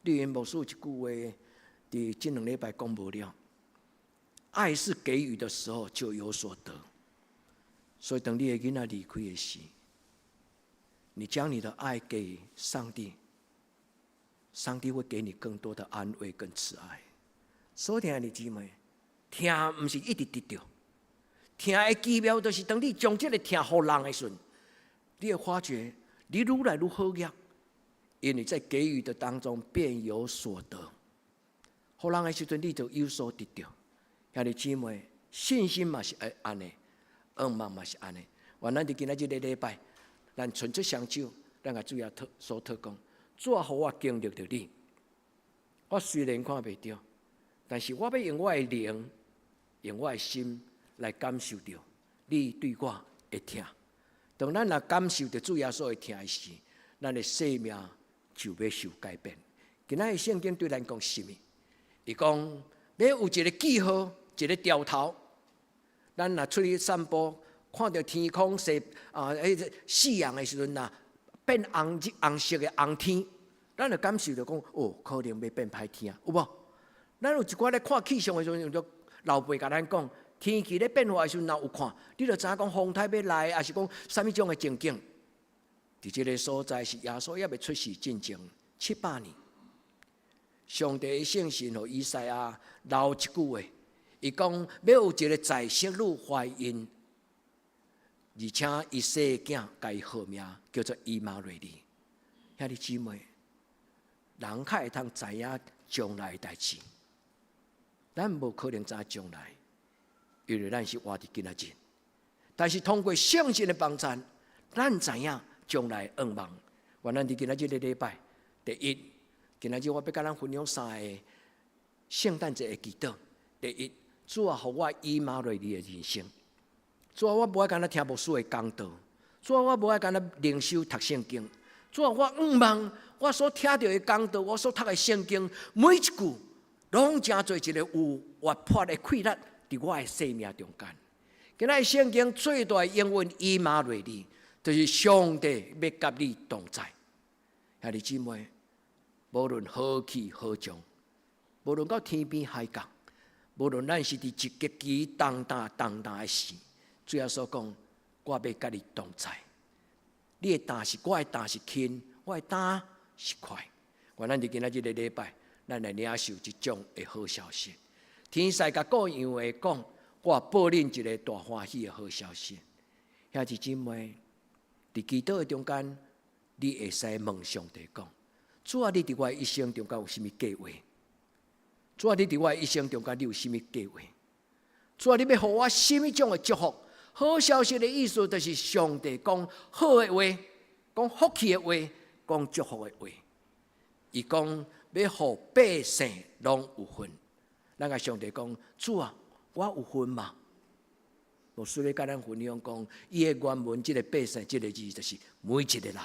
你因牧師有一句話，佇這兩禮拜講無了。愛是給予的時候就有所得，所以當你的囡仔離開的時，你將你的愛給上帝，上帝會給你更多的安慰跟慈愛。所以，兄弟姊妹，疼毋是一直得著，疼的奇妙就是當你將這个疼予人的時陣，你會發覺你愈來愈好額，因為在給予的當中便有所得。予人的時陣，你就有所得著。兄弟姊妹，信心嘛是愛按呢，願望嘛是按呢。願咱佇今仔這个禮拜，咱伸出雙手，咱共主耶穌禱講，主啊，予我經歷著你。我雖然看袂著，但是我欲用我的靈，用我的心來感受著你對我的疼。當咱若感受著主耶穌的疼時，咱的生命就欲受改變。今仔日聖經對咱講啥物？伊講欲有一个記號，一个兆頭。咱若出去散步，看著天空是啊，彼个夕陽的時陣啊，變紅紅色的紅天，咱就感受著講，哦，可能欲變歹天，有無？咱有一寡咧看氣象的時陣，就老輩共咱講，天氣咧變化的時陣，若有看，你就知影講風颱欲來，抑是講啥物種的情景。佇這个所在是耶穌猶未出世進前700年，上帝的聖神予以賽亞留一句話，伊講欲有一个在室女懷孕，而且伊生囝，共伊號名叫做以馬內利。兄弟姊妹，人較會通知影將來的代誌，咱無可能知影將來，因為咱是活佇今仔日。但是通過聖神的幫助，咱知影將來的願望。願咱佇今仔日个禮拜，第一，今仔日我欲共咱分享三个聖誕節的祈禱。第一，主啊，予我以馬內利的人生。主啊，我無愛干焦聽牧師的講道。主啊，我無愛干焦靈修讀聖經。主啊，我向望我所聽著的講道，我所讀的聖經，每一句攏成做一个有活潑的氣力，佇我的生命中間。今仔日聖經最大的應允以馬內利，就是上帝欲佮你同在。兄弟姊妹，無論何去何從，無論到天邊海角，無論咱是佇一極其動盪動盪的時，主耶穌講，我欲佮你同在。你的擔是我的擔是輕，我的擔是快。願咱佇今仔這个禮拜，咱來領受這種的好消息。天使共牧羊的講，我報恁一个大歡喜的好消息。兄弟姊妹，佇祈禱的中間，你會使問上帝講：主啊，你佇我一生中間有啥物計劃？主啊，你佇我一生中間，你有啥物計劃？主啊，你欲予我啥物種的祝福？好消息的意思就是上帝講好的話，講福氣的話，講祝福的話。伊講欲予百姓攏有份。咱共上帝講：主啊，我有份嗎？牧師咧共咱分享講，伊的原文這个百姓這个字，就是每一个人，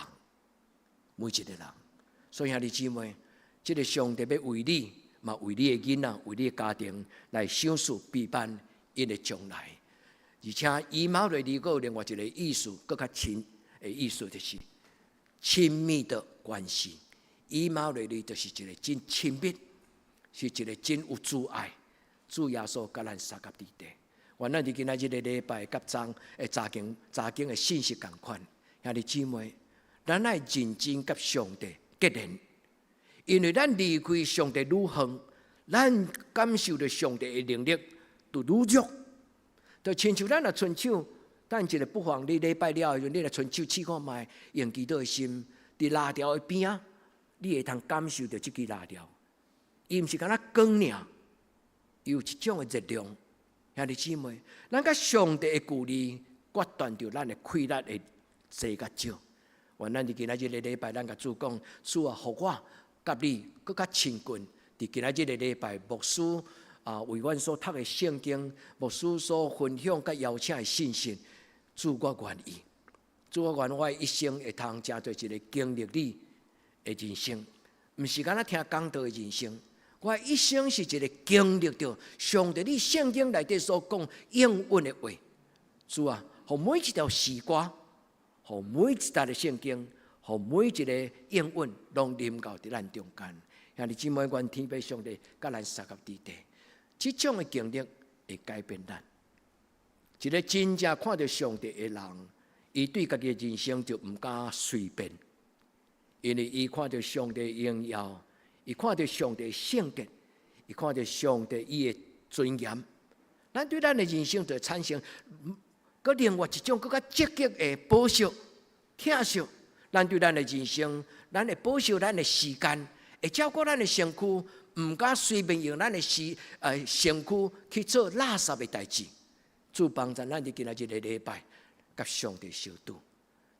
每一个人。所以兄弟姊妹，這个上帝欲為你，嘛為你的囡仔、為你的家庭來賞賜備辦𪜶的將來。而且以馬內利閣有另外一個意思，閣較深的意思，就是親密的關係。以馬內利就是一個真親密，是一個真有慈愛。主耶穌佮咱相佮佇底。願咱佇今仔日個禮拜佮昨的查經查經的信息仝款，兄弟姊妹，咱愛認真佮上帝結連，因為咱離開上帝愈遠，咱感受著上帝的能力就愈弱。就親像咱若伸手，等一下不妨你禮拜了的時陣，你來伸手試看覓，用祈禱的心，佇蠟條的邊仔，你會通感受著這支蠟條。伊毋是干焦光爾，伊有一種的熱量。兄弟姊妹，咱佮上帝的距離，決斷著咱的氣力會濟佮少。願咱佇今仔日個禮拜，咱共主講，主啊，予我佮你閣較親近。佇今仔日個禮拜，牧師啊為阮所讀的聖經，牧師所分享佮邀請的信息，主我願意。主我願我的一生會通成做一個經歷你的人生，毋是干焦聽講道的人生。我一生是一個經歷著上帝你聖經內底所講應允的話。主啊，予每一條詩歌，予每一節的聖經，予每一個應允，攏臨到佇咱中間。兄弟姊妹，願天父上帝佮咱相佮佇底，這種的經歷會改變咱。一個真正看著上帝的人，伊對家己的人生就毋敢隨便，因為伊看著上帝的榮耀。伊看著上帝聖潔，伊看著上帝伊的尊嚴，咱對咱的人生就會產生閣另外一種閣較積極的保守、疼惜。咱對咱的人生，咱會保守咱的時間，會照顧咱的身軀，毋敢隨便用咱的身軀去做垃圾的代誌。主幫助咱佇今仔日個禮拜，佮上帝相拄，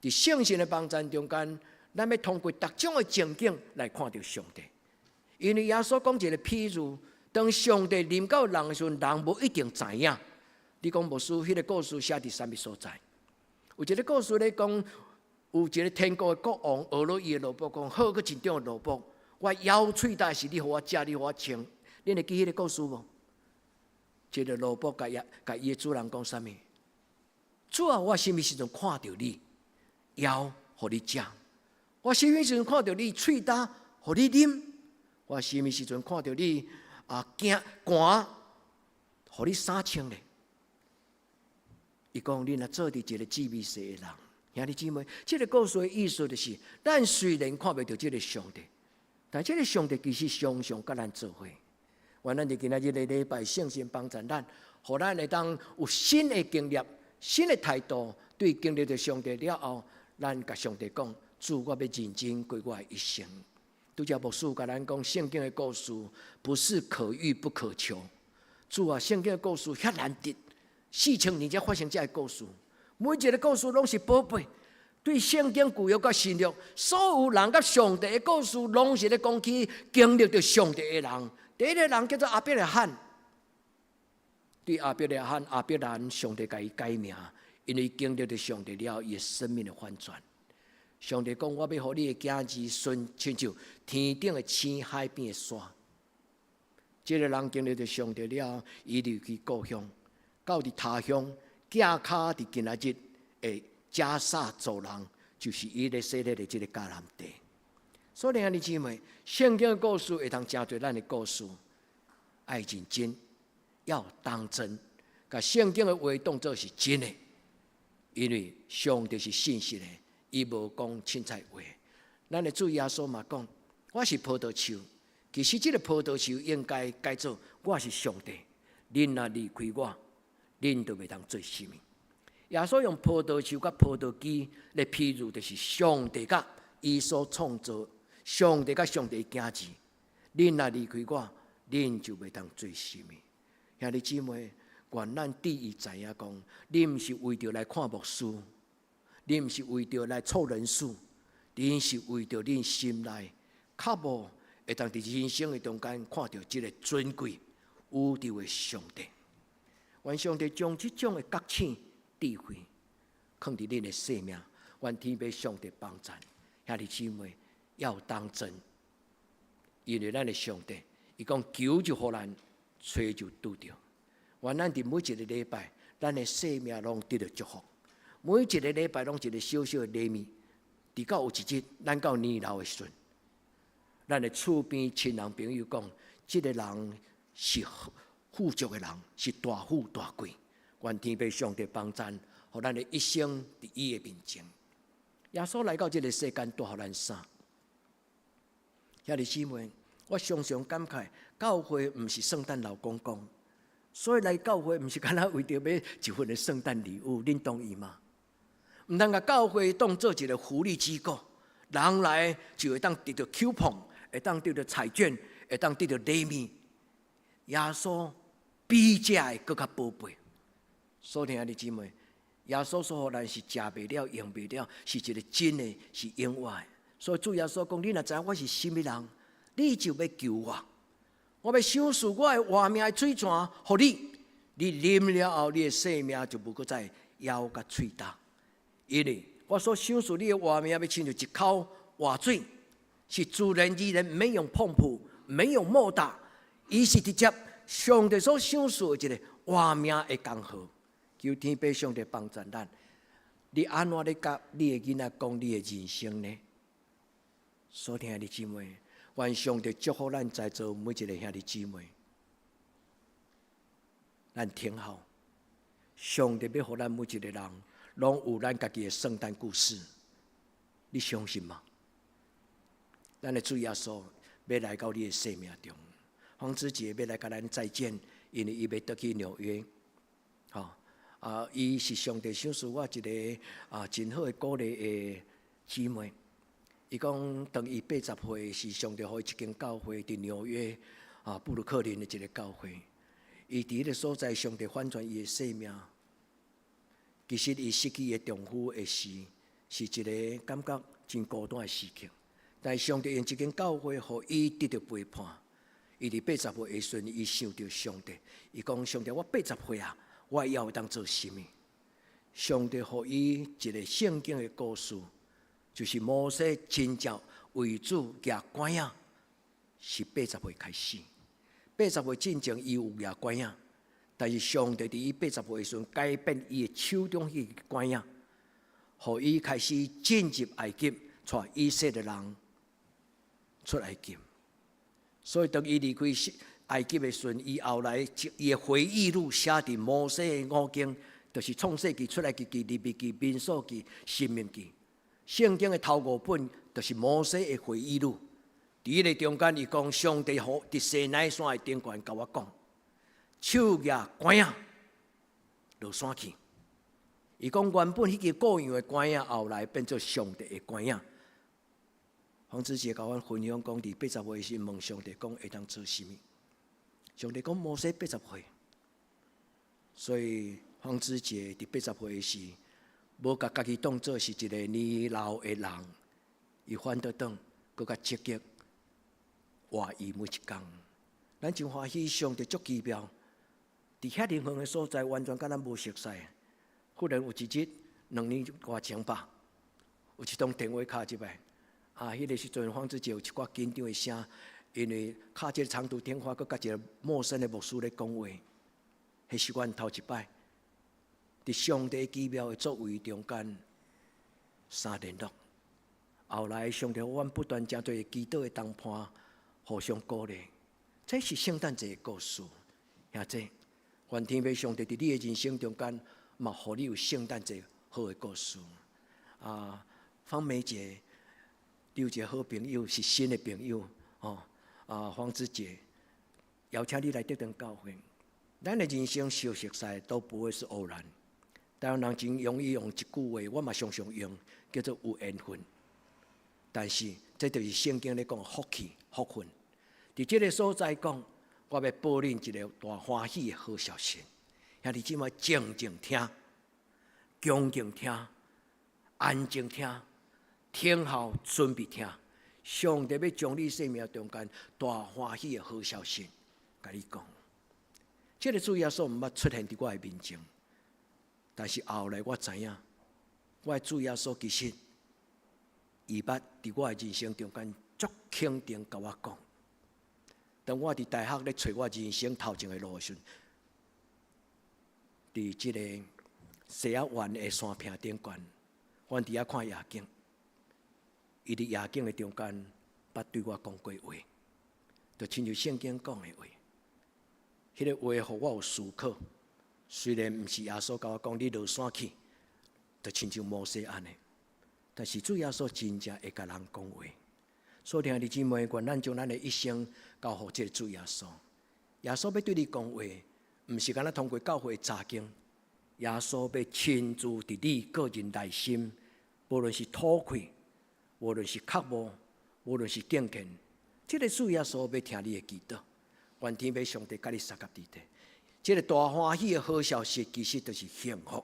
佇聖神的幫助中間，咱欲通過逐種的情景來看著上帝。因為耶穌講一個譬喻，當上帝臨到人的時陣，人無一定知影。你講牧師，彼個故事寫佇啥物所在？有一個故事咧講，有一個天國的國王，學了伊的奴僕講：好，閣真忠的奴僕，我枵喙焦時，你予我食，你予我穿。恁會記彼個故事無？這個奴僕共伊共伊的主人講啥物？主啊，我啥物時陣看著你枵，予你食；我啥物時陣看著你喙焦，予你啉。我啥物時陣看著你啊驚寒，予你衫穿咧？伊講，恁若做佇一個志微細的人，兄弟姊妹，這個故事的意思就是，咱雖然看袂著這個上帝，但這個上帝其實常常佮咱做伙。願咱佇今仔日個禮拜，聖神幫助咱，予咱會當有新的經驗、新的態度，對經歷著上帝了後，咱共上帝講：主，我欲認真過我的一生。拄才牧師共咱講聖經的故事，不是可遇不可求。主啊，聖經的故事遐難得，4000年才發生這个故事，每一個故事攏是寶貝。對聖經舊約佮新約，所有人佮上帝的故事，攏是咧講起經歷著上帝的人。第一個人叫做亞伯拉罕，對亞伯拉罕、亞伯蘭，上帝共伊改名，因為經歷著上帝了後，伊的生命的反轉。上帝講：我欲予你的囝兒孫，親像天頂的星、海邊的沙。這個人經歷著上帝了後，伊離開故鄉，到佇他鄉，行跤佇今仔日的迦薩走廊，就是以色列的這個迦南地。所以，兄弟姊妹，聖經的故事會通成做咱的故事，愛認真，要當真，共聖經的話當做是真的，因為上帝是信實的。伊無講凊彩話，咱的主耶穌嘛講：我是葡萄樹。其實這個葡萄樹應該改做我是上帝。恁若離開我，恁就袂當做啥物。耶穌用葡萄樹佮葡萄枝來譬喻，就是上帝佮伊所創造，上帝佮上帝的囝兒。恁若離開我，恁就袂當做啥物。兄弟姊妹，願咱智意知影講，恁毋是為著來看牧師。恁毋是為著來湊人數，恁是為著恁心內渴慕會當佇人生的中間看著這個尊貴宇宙的上帝。願上帝將這種的覺醒智慧，囥佇恁的生命。願天父上帝幫贊，兄弟姊妹要當真，因為咱的上帝伊講求就予咱，揣就拄著。願咱佇每一个禮拜，咱的生命攏得著祝福。每一个禮拜攏一个小小的禮物，直到有一日，咱到年老的時陣，咱的厝邊親人朋友講，這个人是富足的人，是大富大貴。願天父上帝幫贊，予咱的一生佇伊的面前。耶穌來到這个世間，帶予咱啥？兄弟姊妹，我常常感慨，教會毋是聖誕老公公，所以來教會毋是干焦為著欲一份的聖誕禮物，恁同意嗎？毋通共教會當做一个福利機構，人來就會當得著 coupon，會當得著彩券，會當得著禮物。耶穌比這閣較寶貝。所以兄弟姊妹，耶穌所予咱是食袂了、用袂了，是一个真的，是永活的。所以主耶穌講：你若知影我是啥物人，你就欲求我，我欲賞賜我的活命的水泉，予你。你啉了後，你的生命就無閣再枵佮喙焦。因為我所賞賜你的活命，欲親像一口活水，是自然而然，沒用泵浦，沒用莫打，伊是直接上帝所賞賜的一個活命的江河。求天父上帝幫助咱。你按怎咧佮你的囡仔講你的人生呢？所疼的姊妹，願上帝祝福咱在座每一个兄弟姊妹。咱聽好，上帝欲予咱每一个人，攏有咱家己的聖誕故事，你相信嗎？咱的主耶穌欲來到你的生命中，黃子杰欲來共咱再見，因為伊欲轉去紐約，吼啊！伊是上帝賞賜我一个真好的鼓勵的姊妹。伊講，當伊80歲，是上帝予伊一間教會佇紐約布魯克林的一个教會。伊佇彼个所在，上帝翻轉伊的生命。其實伊失去伊的丈夫的時，是一个感覺真孤單的時刻。但是上帝用這間教會，予伊得著陪伴。伊佇80歲的時陣，伊想著上帝，伊講：上帝，我八十歲啊，我猶會當做啥物？上帝予伊一个聖經的故事，就是摩西真正為主舉拐仔，是八十歲開始。八十歲進前，伊有舉拐仔，但是上帝佇伊八十歲的時陣，改變伊的手中彼个拐仔，予伊開始進入埃及，帶以色列人出埃及。所以當伊離開埃及的時陣，伊後來伊的回憶錄寫佇摩西的五經，就是創世記、出埃及記、利未記、民數記、申命記。聖經的頭五本就是摩西的回憶錄。佇彼个中間，伊講上帝予佇西奈山的頂懸共我講，手舉拐仔落山去。伊講原本彼支羔羊的拐仔，後來變做上帝的拐仔。黃子杰共阮分享講，佇80歲時問上帝講會當做啥物？上帝講摩西八十歲，所以黃子杰佇八十歲時，無共家己當做是一个年老的人，伊反倒轉閣較積極活伊每一工。咱真歡喜，上帝足奇妙，佇遐爾遠的所在，完全佮咱無熟似。忽然有一日，2年外前吧，有一通電話敲入來。彼个時陣黃子杰有一寡緊張的聲，因為敲這个長途電話，閣佮一个陌生的牧師咧講話，彼是阮頭一擺，佇上帝奇妙的作為中間相聯絡。後來上帝予阮不斷誠濟祈禱的同伴，互相鼓勵。這是聖誕節的故事，兄弟，願天父上帝佇你的人生中間，嘛予你有聖誕節好的故事。方梅姐。你有一个好朋友，是新的朋友，哦，黃子杰，邀請你來得堂教會。咱的人生相熟似都不會是偶然。台灣人真容易用一句話，我嘛常常用，叫做有緣分。但是這就是聖經咧講福氣、福分。佇這个所在講，我欲報恁一个大歡喜的好消息。兄弟姊妹靜靜聽，恭敬聽，安靜聽。聽好，準備聽。上帝欲將你生命中間大歡喜的好消息，共你講。這个主耶穌毋捌出現佇我的面前，但是後來我知影，我的主耶穌其實伊捌佇我的人生中間足肯定共我講，當我佇大學咧揣我人生頭前的路的時陣，佇這个西仔灣的山坪頂懸，阮佇遐看夜景。伊佇夜景的中間，捌對我講過話，就親像聖經講的話。彼个話予我有思考，雖然毋是耶穌共我講你落山去，就親像摩西按呢，但是主耶穌真正會共人講話。所以兄弟姊妹，願咱將咱的一生交予這个主耶穌。耶穌欲對你講話，毋是干焦通過教會查經，耶穌欲親自佇你個人內心，無論是討氣，無論是渴慕，無論是敬虔，這个主耶穌欲聽你的祈禱。願天父上帝佮你相佮佇底。這个大歡喜的好消息，其實就是幸福。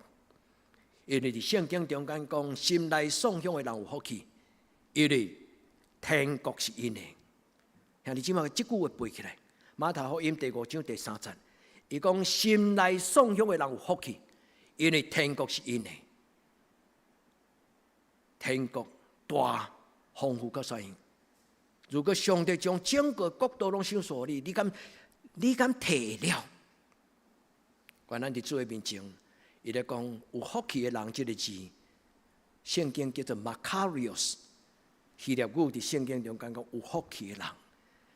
因為佇聖經中間講，心內喪享的人有福氣，因為天國是𪜶的。兄弟姊妹，這句話背起來。馬太福音第五章第三節，伊講心內喪享的人有福氣，因為天國是𪜶的。天國大豐富閣煞用。如果上帝將整個國度攏賞賜予你，你敢提了？願咱佇主的面前，伊咧講有福氣的人，這个字，聖經叫做 Makarios，希臘語佇聖經中間講有福氣的人，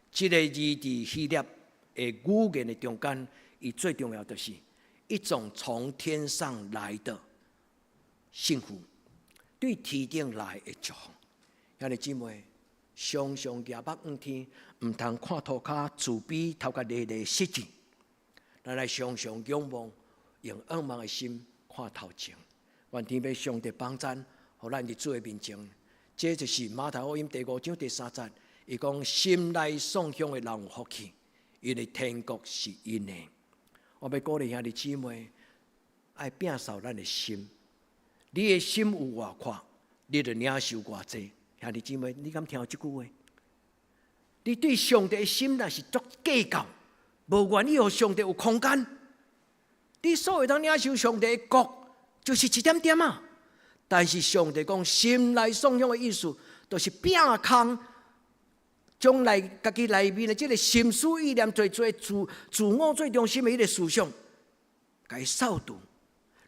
這个字佇希臘的語言的中間，伊最重要就是一種從天上來的幸福，對天頂來的祝福。兄弟姊妹，常常舉目向天，毋通看塗跤自卑，頭殼咧咧失志。咱來常常仰望，用仰望的心看頭前。願天父上帝幫贊，予咱佇主的面前。這就是馬太福音第五章第三節，伊講心內喪享的人有福氣，因為天國是𪜶的。我欲鼓勵兄弟姊妹，愛摒掃咱的心。你的心有偌闊，你就領受偌濟。兄弟姊妹，你敢聽這句話？你對上帝的心若是足計較，無願意予上帝有空間，你所會當領受上帝的國，就是一點點仔。但是上帝講心內喪享的意思，就是摒空，將來家己內面的這个心思意念，最最自我最中心的彼个思想，共伊掃除。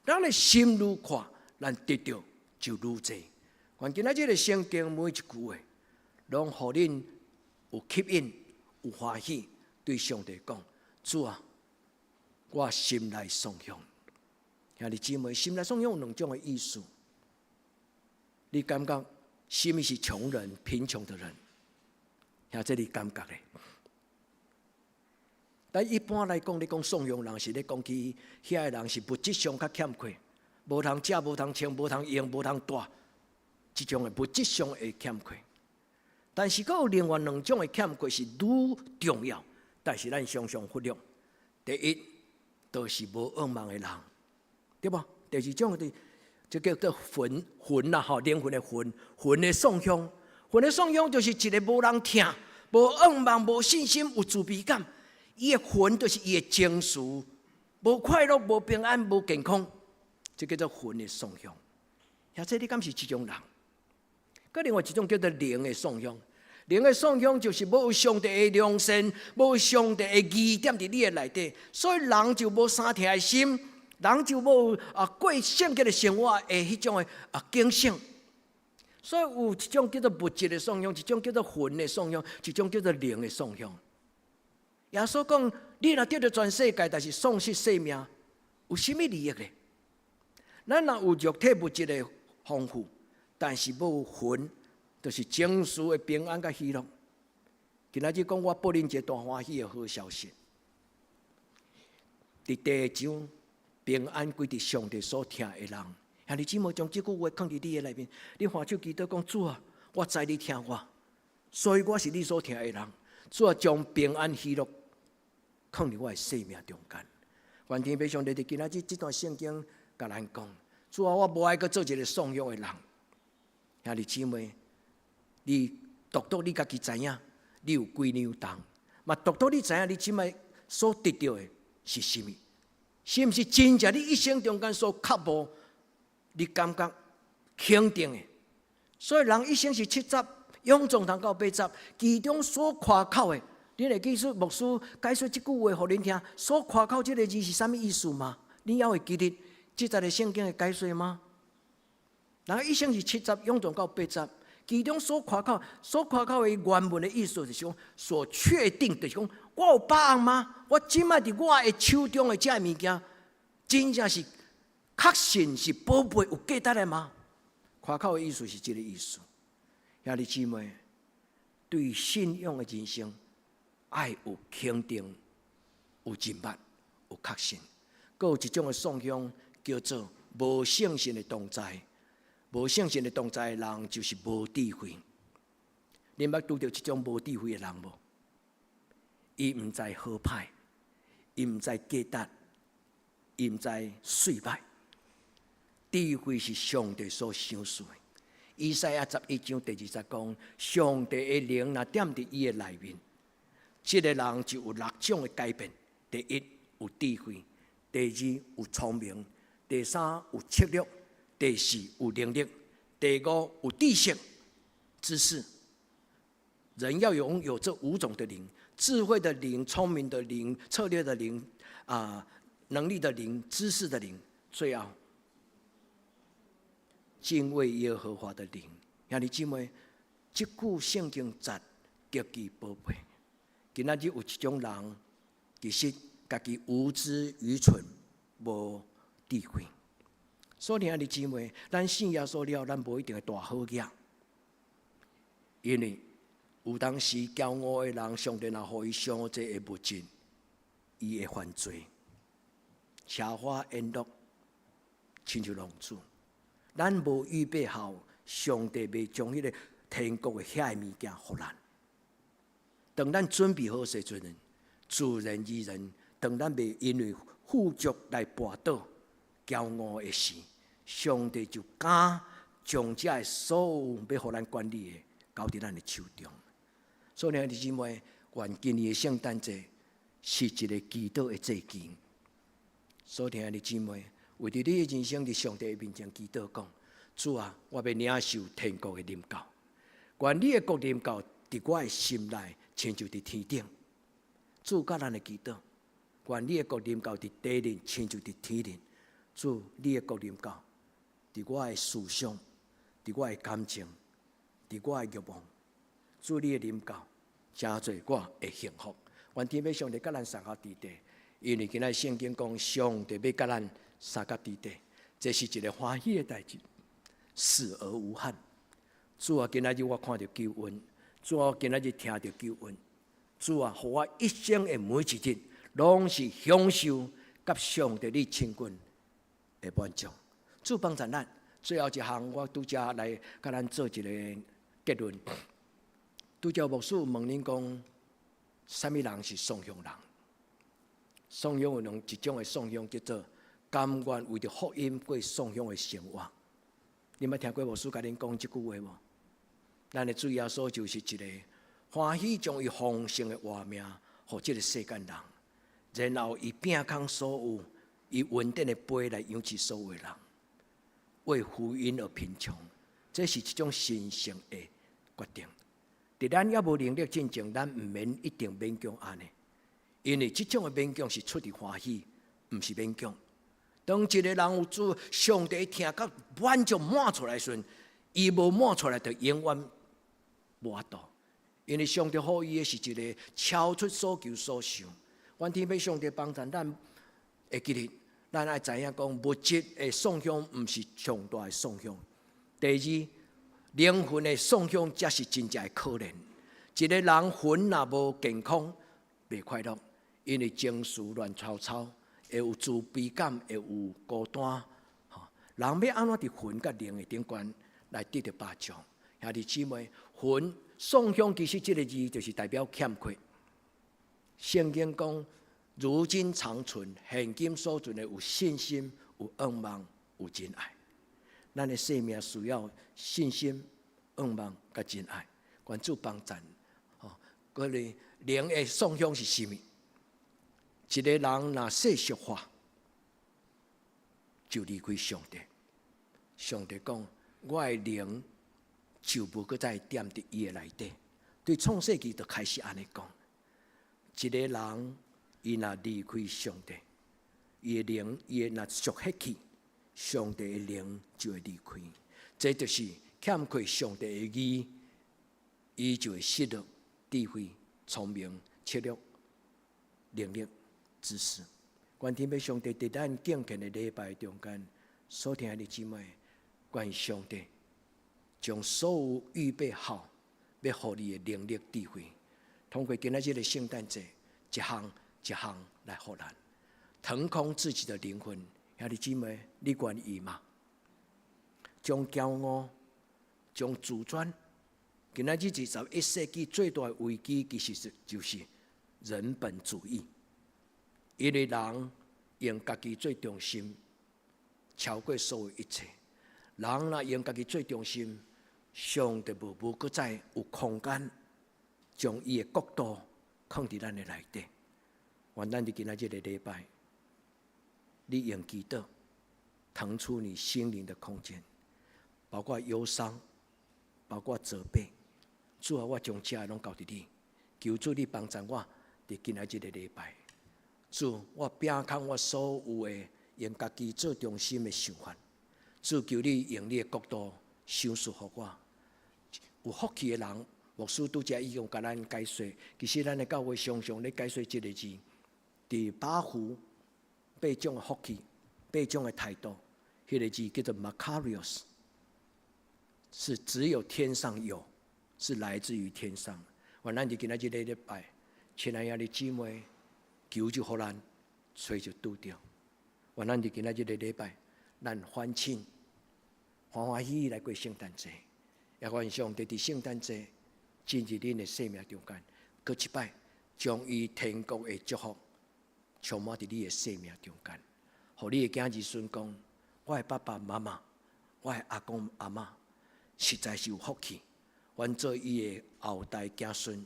咱的心愈闊，咱得著就愈濟。願今仔這个聖經每一句話，攏予恁有吸引、有歡喜，對上帝講：主啊，我心內喪享。兄弟姊妹，心內喪享有兩種的意思。你感覺啥物是窮人、貧窮的人？兄這你感覺的？但一般來講，你講喪享人是咧講起遐个人是物質上較欠缺，無通食、無通穿、無通用、無通蹛，這種的物質上的欠缺。但是，閣有另外兩種的欠缺是愈重要，但是咱常常忽略。第一，就是無仰望的人，對無？第二種的，這叫做魂魂啦，吼，靈魂的魂，魂的喪享，魂的喪享就是一个無人疼、無仰望、無信心、有自卑感，伊的魂就是伊的情緒，無快樂、無平安、無健康，這叫做魂的喪享。或者你敢是這種人？閣另外一種叫做靈的喪享，靈的喪享就是無上帝的良善，無上帝的恩典佇你的內底，所以人就無相疼的心，人就無啊過聖潔的生活的彼種的啊警醒。所以有一種叫做物質的喪享，一種叫做魂的喪享，一種叫做靈的喪享。耶穌講：你若得著全世界，但是喪失性命，有啥物利益咧？咱若有肉體物質的豐富，但是無魂，就是情緒的平安佮喜樂。今仔日講我報恁一個大歡喜的好消息，佇第二章平安歸佇上帝所疼的人。兄弟姊妹將這句話放佇你的內面，你頤手祈禱講主啊，我知你疼我，所以我是你所疼的人。主啊，將平安喜樂放佇我的生命中間。願天父上帝佇今仔日這段聖經共咱講，主啊，我無愛閣做一个喪享的人。兄弟姊妹，你獨獨你家己知影，你有幾兩重？嘛，獨獨你知影，你這擺所得著的是啥物？是毋是真正你一生中間所渴慕？你感覺肯定的？所以人一生是七十，勇壯通到八十，其中所誇口的，恁會記得牧師解說這句話予恁聽，所誇口這个字是啥物意思嗎？恁猶會記得這節的聖經的解說嗎？人一生是70，勇壯到80。其中所誇口、所誇口的原文的意思就是講，所確定就是講，我有把握嗎？我這擺佇我的手中的這个物件，真正是確信是寶貝有價值的嗎？誇口的意思是這个意思。兄弟姊妹，對信仰的人生，愛有肯定、有認捌、有確信。閣有一種的喪向叫做無聖神的同在。無聖神的同在的人，就是無智慧。恁捌拄著這種無智慧的人無？伊毋知好歹，伊毋知價值，伊毋知媠歹。智慧是上帝所賞賜的。以賽亞11章第2節講：上帝的靈若踮佇伊的內面，這个人就有六種的改變。第一有智慧，第二有聰明，第三有策略，第四有能力，第五有知識、知識。人要擁有這五種的靈：智慧的靈、聰明的靈、策略的靈、能力的靈、知識的靈。最後，敬畏耶和華的靈。兄弟姊妹，這句聖經節極其寶貝。今仔日有一種人，其實家己無知、愚蠢、無智慧。所以兄弟姊妹，咱信耶穌了，咱無一定會大好額，因為有當時驕傲的人，上帝若予伊傷濟的物質，伊會犯罪，奢華宴樂，親像浪子。咱無預備好，上帝袂將彼个天國的遐个物件予咱。當咱準備好時陣，自然而然，當咱袂因為富足來跋倒、驕傲的時，上帝就敢將這个所有欲予咱管理的，交佇咱的手中。所以，兄弟姊妹，願今年的聖誕節是一个祈禱的節期。所以，兄弟姊妹，為著你的人生佇上帝的面前祈禱，講：主啊，我欲領受天國的臨到，願你的國臨到佇我的心內，親像佇天頂。主佮咱的祈禱，願你的國臨到佇地面，親像佇天頂。主，你的國臨到佇我的思想，佇我的感情，佇我的欲望。主，你的臨到，成做我的幸福。願天父上帝佮咱相佮佇地，因為今仔聖經講，上帝欲佮咱相佮佇地，這是一个歡喜的代誌，死而無憾。主啊，今仔日我看著救恩，主啊，今仔日聽著救恩，主啊，予我一生的每一日，攏是享受佮上帝你親近的滿足。主幫助咱，最後一項，我拄才來共咱做一个結論。拄才牧師問恁講，啥物人是喪向人？喪向有兩一種的喪向，叫做甘願為著福音過喪向的生活。你捌聽過牧師共恁講這句話無？咱的主耶穌就是一个歡喜將伊豐盛的活命予這个世間人，然後伊摒空所有，以恩典的杯來養起所有的人，為福音而貧窮，這是一種神聖的決定。佇咱猶無能力進前，咱毋免一定勉強按呢，因為這種的勉強是出佇歡喜，毋是勉強。當一个人有主上帝聽甲滿足滿出來時陣，伊無滿出來，就永遠無法度。因為上帝予伊的是一个超出所求所想。願天父上帝幫助咱會記得，咱愛知影講物質的喪向毋是上大的喪向。第二，靈魂的喪向才是真正的可憐。一个人魂若無健康，袂快樂，因為情緒亂糟糟，會有自卑感，會有孤單。吼，人欲按怎佇魂佮靈的頂懸來得著飽足？兄弟姊妹，魂喪向其實這个字就是代表欠缺。聖經講，如今長存，現今所存的有信心、有仰望、有真愛。咱的生命需要信心、仰望佮真愛。願主幫贊。吼，閣來靈的喪向是啥物？一个人若世俗化，就離開上帝。上帝講：我的靈就無閣再踮佇伊的內底。對創世記就開始按呢講。一个人伊若離開上帝，伊的靈，伊的若屬血氣，上帝的靈就會離開。這就是欠缺上帝的義，伊就會失落智慧、聰明、策略、能力、知識。願天父上帝佇咱敬虔的禮拜中間，所聽的姊妹，願上帝將所有預備好欲予你的能力、智慧，通過今仔日的聖誕節，一項一項來予咱騰空自己的靈魂。兄弟姊妹，你願意嗎？將驕傲、將自尊，今仔日21世紀最大的危機，其實是就是人本主義。因為人用家己做中心，超過所有一切。人若用家己做中心，上帝無閣再有空間，將伊的國度放佇咱的內底。願咱佇今仔這个禮拜，你用祈禱騰出你心靈的空間，包括憂傷，包括責備。主啊，我將這攏交佇你，求主你幫助我佇今仔這个禮拜。主，我摒空我所有的用家己做中心的想法。主，求你用你的國度賞賜予我。有福氣的人，牧師拄才已經共咱解說。其實咱的教會常常咧解說這个字，佇八福八種的福氣，八種的態度，彼个字叫做 Makarios，是只有天上有，是來自於天上。願咱佇今仔這个禮拜，親愛的姊妹，求就予咱，揣就拄著。願咱佇今仔這個禮拜，咱歡慶，歡歡喜喜來過聖誕節。也願上帝佇聖誕節進入恁的生命中間，閣一擺將伊天國的祝福充滿佇你的生命中間，予你的囝兒孫講：我的爸爸媽媽，我的阿公阿嬤，實在是有福氣，阮做伊的後代子孫，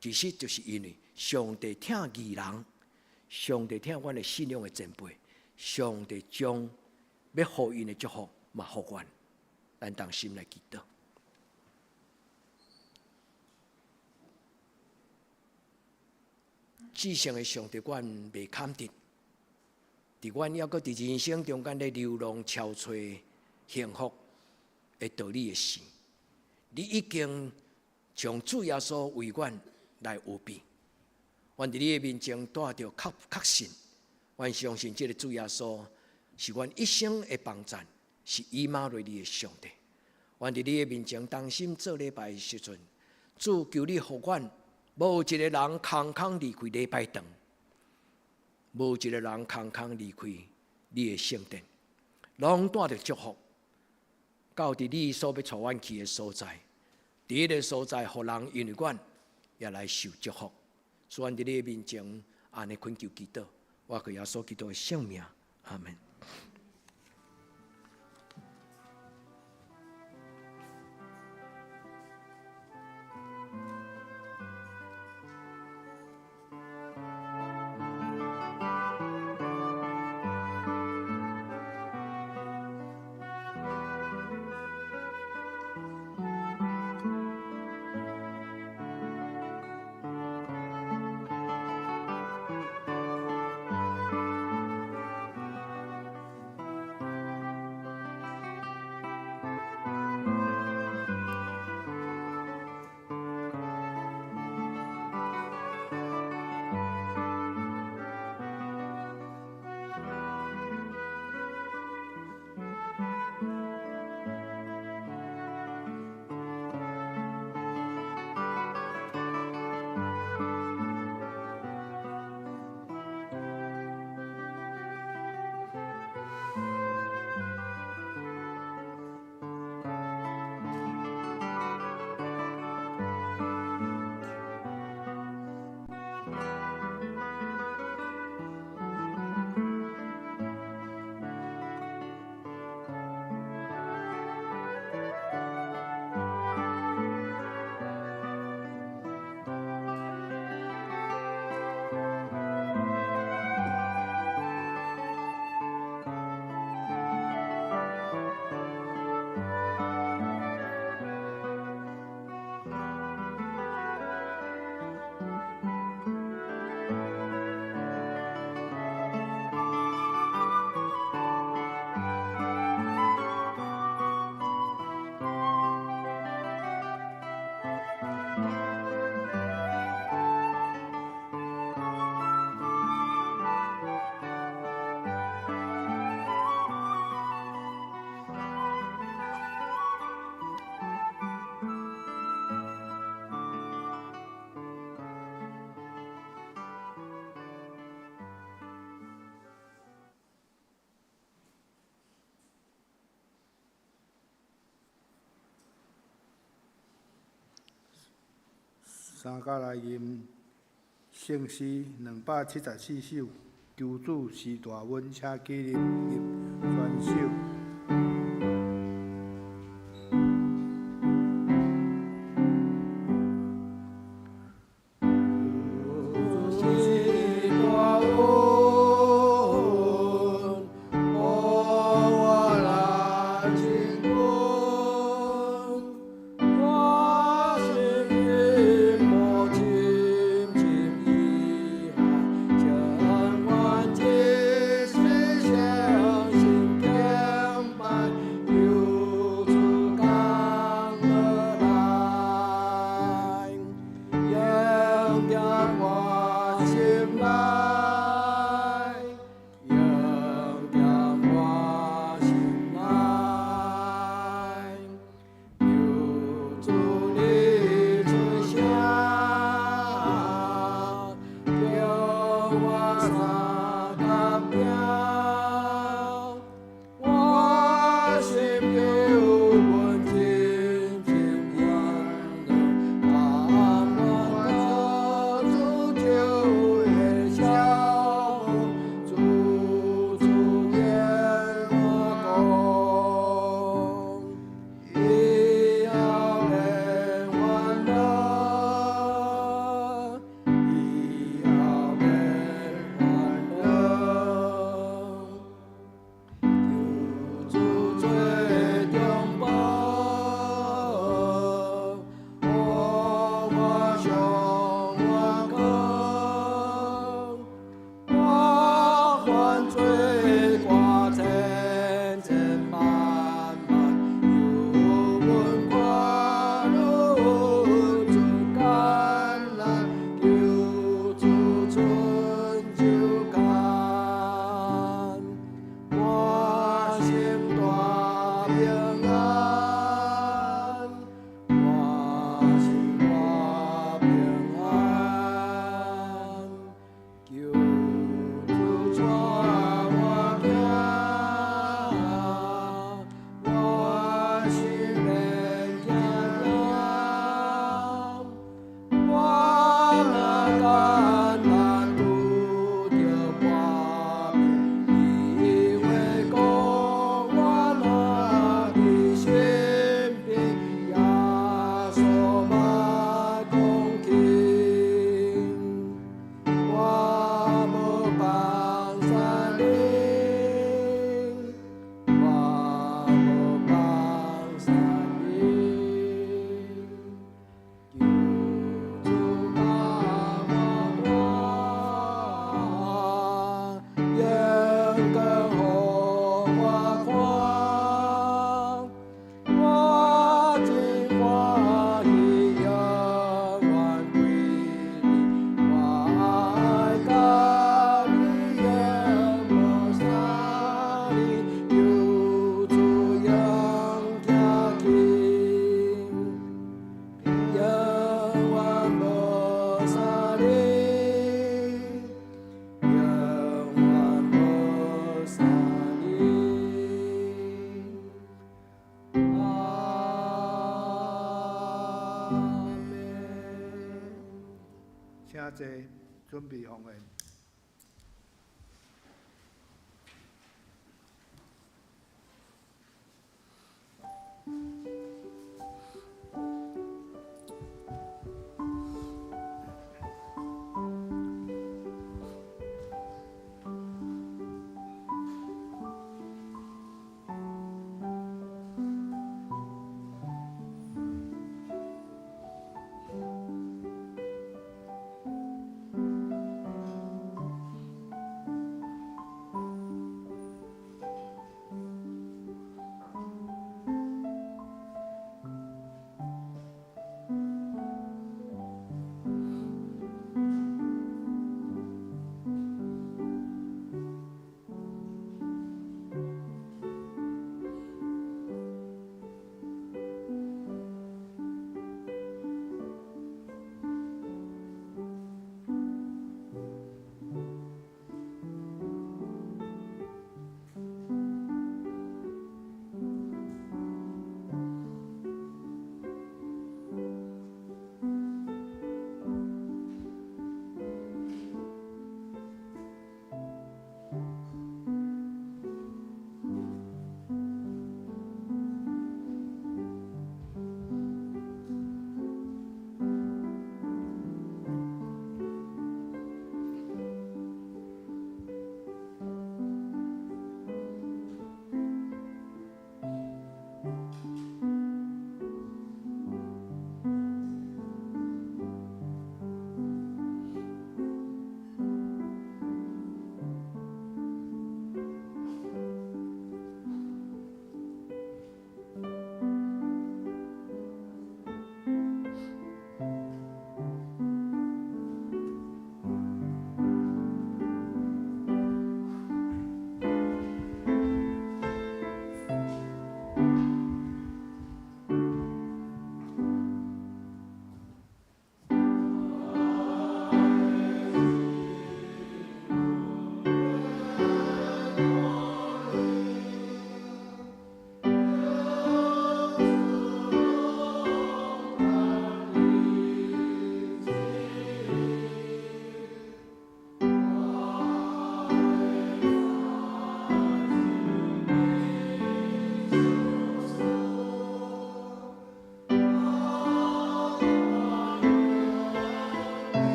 其實就是因為上帝疼義人，上帝疼阮的信仰的前輩，上帝將欲予𪜶的祝福嘛予阮，咱同心來祈禱。至聖的上帝，阮袂堪得，佇阮猶閣佇人生中間咧流浪搜揣幸福的道理的時，你已經將主耶穌為阮來預備。阮佇你的面前帶著確信，阮相信這个主耶穌是阮一生的幫贊，是以馬內利的上帝。阮佇你的面前同心做禮拜的時陣，主求你予阮無一個人空空離開禮拜堂，無一個人空空離開你的聖殿，攏帶著祝福，到佇你所欲帶阮去的所在，佇彼个所在，予人因為阮也來受祝福。主，阮佇你的面前按呢懇求祈禱，我靠耶穌基督的聖名，阿門。三甲來吟聖詩274首，求主賜大恩，請起立入宣手。請坐，準備奉獻。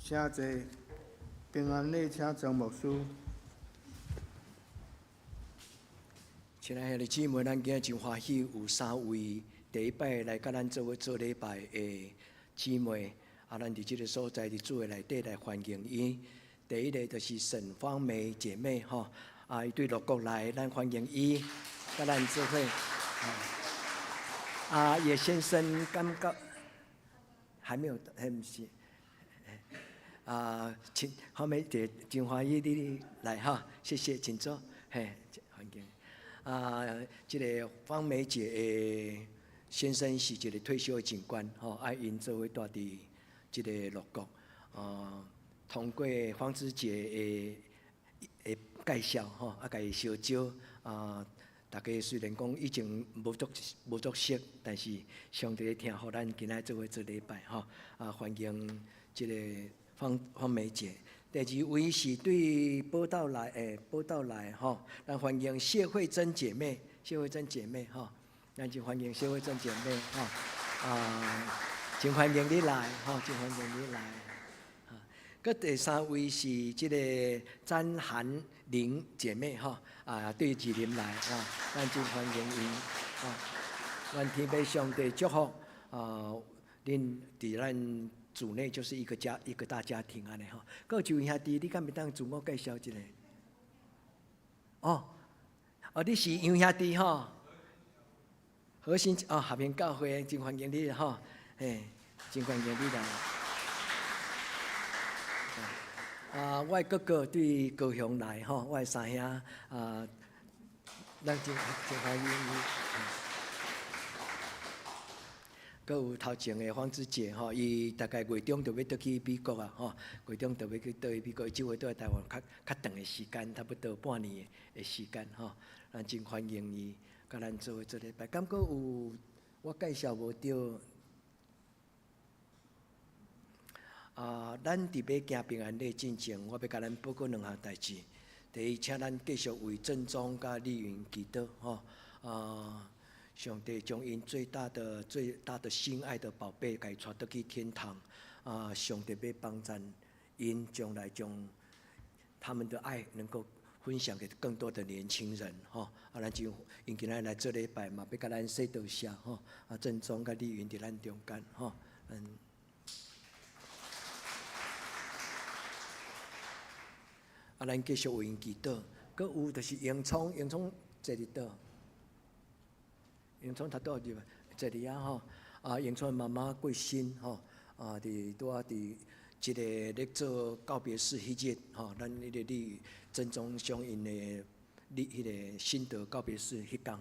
請坐。平安禮，請莊牧師。親愛的兄弟姊妹，咱今日真歡喜有三位第一擺來佮咱做伙做禮拜的姊妹，啊，咱佇這個所在佇主的內底來歡迎伊。第一个就是沈芳梅姐妹，吼，啊，伊對鹿谷來，咱歡迎伊，佮咱做伙。啊，葉先生感覺還沒有，還毋是。啊，請後面姐真歡喜你來哈，謝謝，請坐，嘿，歡迎。啊，這个芳梅姐的先生是一个退休的警官，吼，啊，𪜶做伙蹛佇這个鹿谷，通過芳芝姐的介紹，吼，啊，共伊相招，啊，大家雖然講以前無足熟，但是上帝疼，予咱今仔做伙做禮拜，吼，啊，歡迎這个芳芳梅姐。第二位是對寶島來的寶島來吼，咱歡迎謝慧珍姐妹，謝慧珍姐妹吼，咱就歡迎謝慧珍姐妹吼，啊，真歡迎你來吼，真歡迎你來。閣第三位是這個詹韓玲姐妹吼，啊，對士林來啊，咱真歡迎𪜶啊，願天父上帝祝福啊，恁佇咱主內就是一個家，一個大家庭按呢吼。閣有一位兄弟，你敢會當自我介紹一下？哦，哦，你是楊兄弟吼？核心哦，和平教會真歡迎你吼，嘿，真歡迎你來。啊，我的哥哥對高雄來吼，我的三兄啊，咱真真歡迎伊。閣有頭前的芳芝姐吼，伊大概月中就欲轉去美國啊吼，月中就欲去轉去美國，伊這回倒來台灣較較長的時間，差不多半年的時間吼，咱真歡迎伊，佮咱做伙做禮拜。敢閣有我介紹無著？啊，咱佇欲行平安禮進前，我欲共咱報告兩項代誌。第一，請咱繼續為鄭宗佮麗雲祈禱吼，啊。上帝將𪜶最大的、最大的心愛的寶貝，共伊帶轉去天堂。啊，上帝欲幫贊𪜶將來將他們的愛能夠分享給更多的年輕人。吼，啊，咱就𪜶今仔來做禮拜嘛，欲共咱說多謝吼。啊，鄭宗佮麗雲佇咱中間，吼，嗯。啊，咱繼續為𪜶祈禱。閣有就是榮聰，榮聰坐佇佗？榮聰頭拄入坐佇遐吼，啊，榮聰媽媽過身吼，啊，佇拄仔佇這个咧做告別式彼日吼，咱彼个李鄭宗相𪜶的立彼个信德告別式彼工，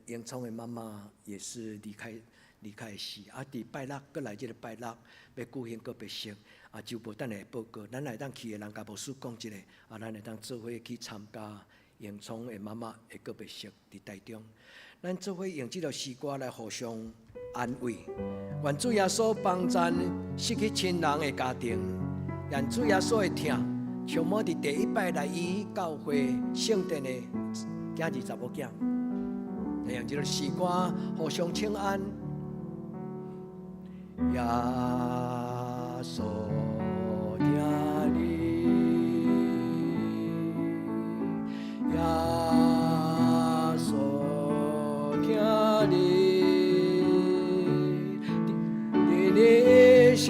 榮聰的媽媽也是離開離開世，啊，佇拜六閣來這个拜六欲舉行告別式，啊，周報等下會報告，咱會當去的人共牧師講一下，啊，咱會當做伙去參加榮聰的媽媽的告別式，佇台中。咱做伙用這條詩歌來互相安慰，願主耶穌幫贊失去親人的家庭，願主耶穌的疼充滿佇第一擺來伊教會聖殿的囝兒查某囝，來用這條詩歌互相請安。耶穌疼你，耶穌疼你，佇你一生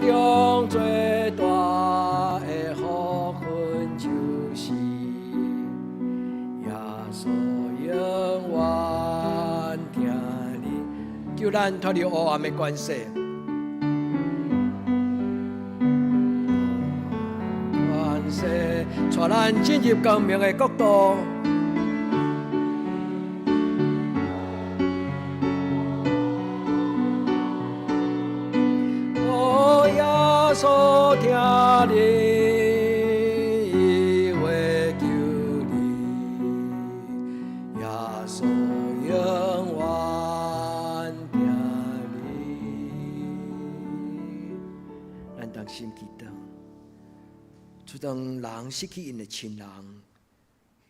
中最大的福分就是耶穌永遠疼你，求咱脫離黑暗的權勢。權勢帶咱進入光明的國度。哦，耶穌疼你，伊會救你，耶穌永遠疼你。咱同心祈禱。主當人失去𪜶的親人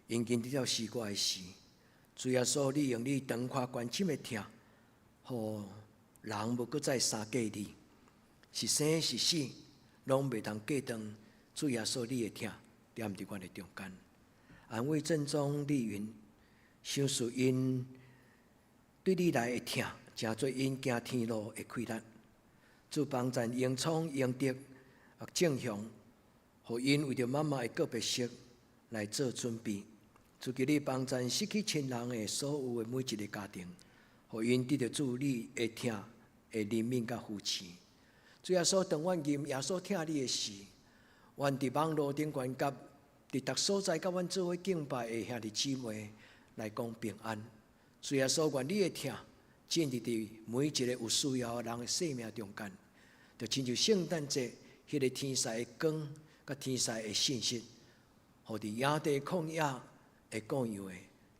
，𪜶經歷了詩歌的時，主耶穌，你用你長闊關心的疼，予人無閣再相隔離，是生是死，攏袂當隔斷主耶穌你的疼踮佇阮的中間。安慰正宗麗雲，賞賜𪜶對你來的疼，成做𪜶行天路的氣力。主幫贊榮聰、榮德、啊正雄，予𪜶為著媽媽的告別式來做準備。主求你幫贊失去親人的所有的每一個家庭，予𪜶得著主你的疼的憐憫佮扶持。主耶穌，當阮認耶穌疼你的時，願佇網路頂懸佮佇逐所在佮阮做伙敬拜的兄弟姊妹來講平安。主耶穌，願你的疼進入佇每一個有需要的人的生命中間，就親像聖誕節彼個天使的光佮天使的信息，予佇野地曠野的羔羊的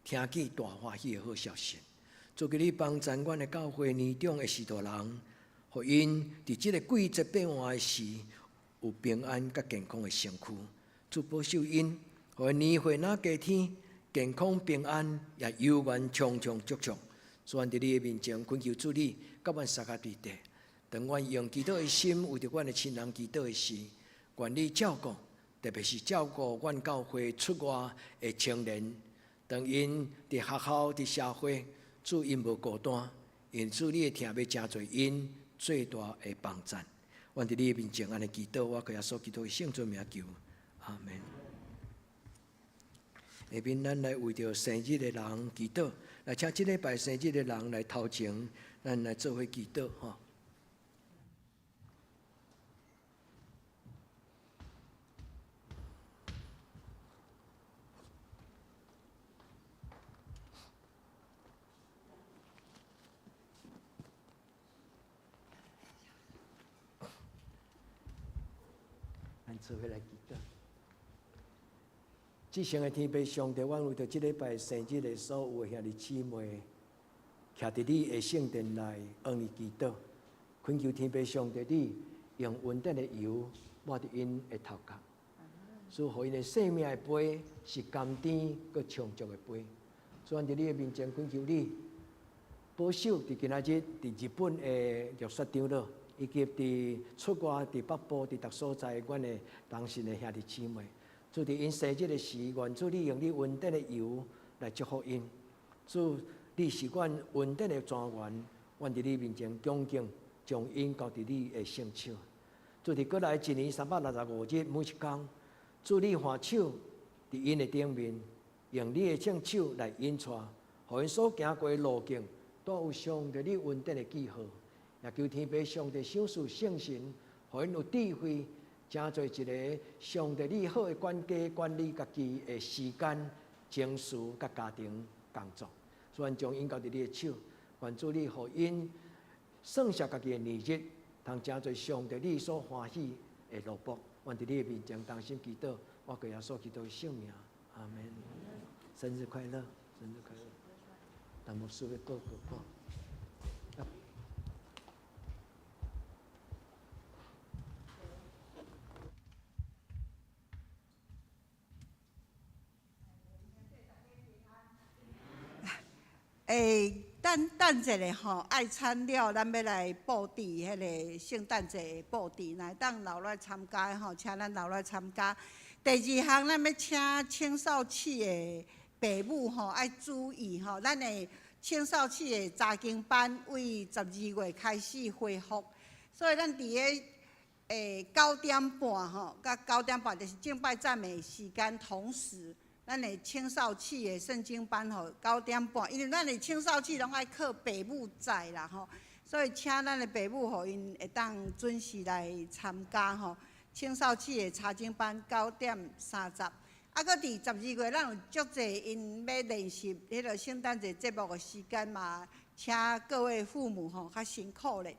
聽見大歡喜的好消息。主求你幫贊阮的教會年長的序大人，予𪜶佇這个季節變換的時，有平安佮健康的身軀。主保守𪜶，予年歲若加添，健康平安，也有緣充充足足。主，阮佇你的面前懇求主你，佮阮相佮佇地。當阮用祈禱的心為著阮的親人祈禱的時，願你照顧，特別是照顧阮教會出外的青年，當𪜶佇學校、佇社會，主𪜶無孤單，因主你的疼欲成做𪜶最大的幫贊。阮佇你的面前按呢祈禱，我靠耶穌基督的聖尊名求，阿門。下面咱來為著生日的人祈禱，來請這禮拜生日的人來頭前，咱來做伙祈禱吼。咱做伙來祈禱。至聖的天父上帝，阮為著這禮拜生日的所有的兄弟姊妹，徛佇你的聖殿內，向你祈禱，懇求天父上帝，你用恩典的油抹佇𪜶的頭殼，主予𪜶的生命的杯是甘甜閣充足的杯。主，阮佇你的面前懇求你保守佇今仔日佇日本的玉雪長老，以及佇出外佇北部佇逐所在阮的同信的兄弟姊妹。主佇𪜶生日的時，願主你用你恩典的油來祝福𪜶。主，你是阮恩典的泉源，阮佇你面前恭敬將𪜶交佇你的聖手。主佇閣來一年365日每一工，主你按手佇𪜶的頂面，用你的聖手來引帶，予𪜶所行過的路徑，都有上帝你恩典的記號。也求天父上帝賞賜聖神，予𪜶有智慧，成做一个上帝你好的管家，管理家己的時間、情緒佮家庭工作。主，阮將𪜶交佇你的手，願主你予𪜶算數家己的年日，通成做上帝你所歡喜的奴僕。阮佇你的面前同心祈禱，我靠耶穌基督的聖名，阿門。生日快樂，生日快樂！陳牧師欲報告吼。欸，等等一下吼，愛餐了，咱欲來布置彼个聖誕節的布置，若會當留來參加的吼，請咱留來參加。第二項，咱欲請青少契的爸母吼，愛注意吼，咱的青少契的查經班為12月開始恢復，所以咱佇咧9點半吼，佮9點半就是敬拜讚美時間同時。咱的青少契的聖經班吼，9點半，因為咱的青少契攏愛靠爸母載啦吼，所以請咱的爸母予𪜶會當準時來參加吼。青少契的查經班9點30，啊，閣佇12月，咱有足濟𪜶欲練習彼个聖誕節節目的時間嘛，請各位父母吼較辛苦咧。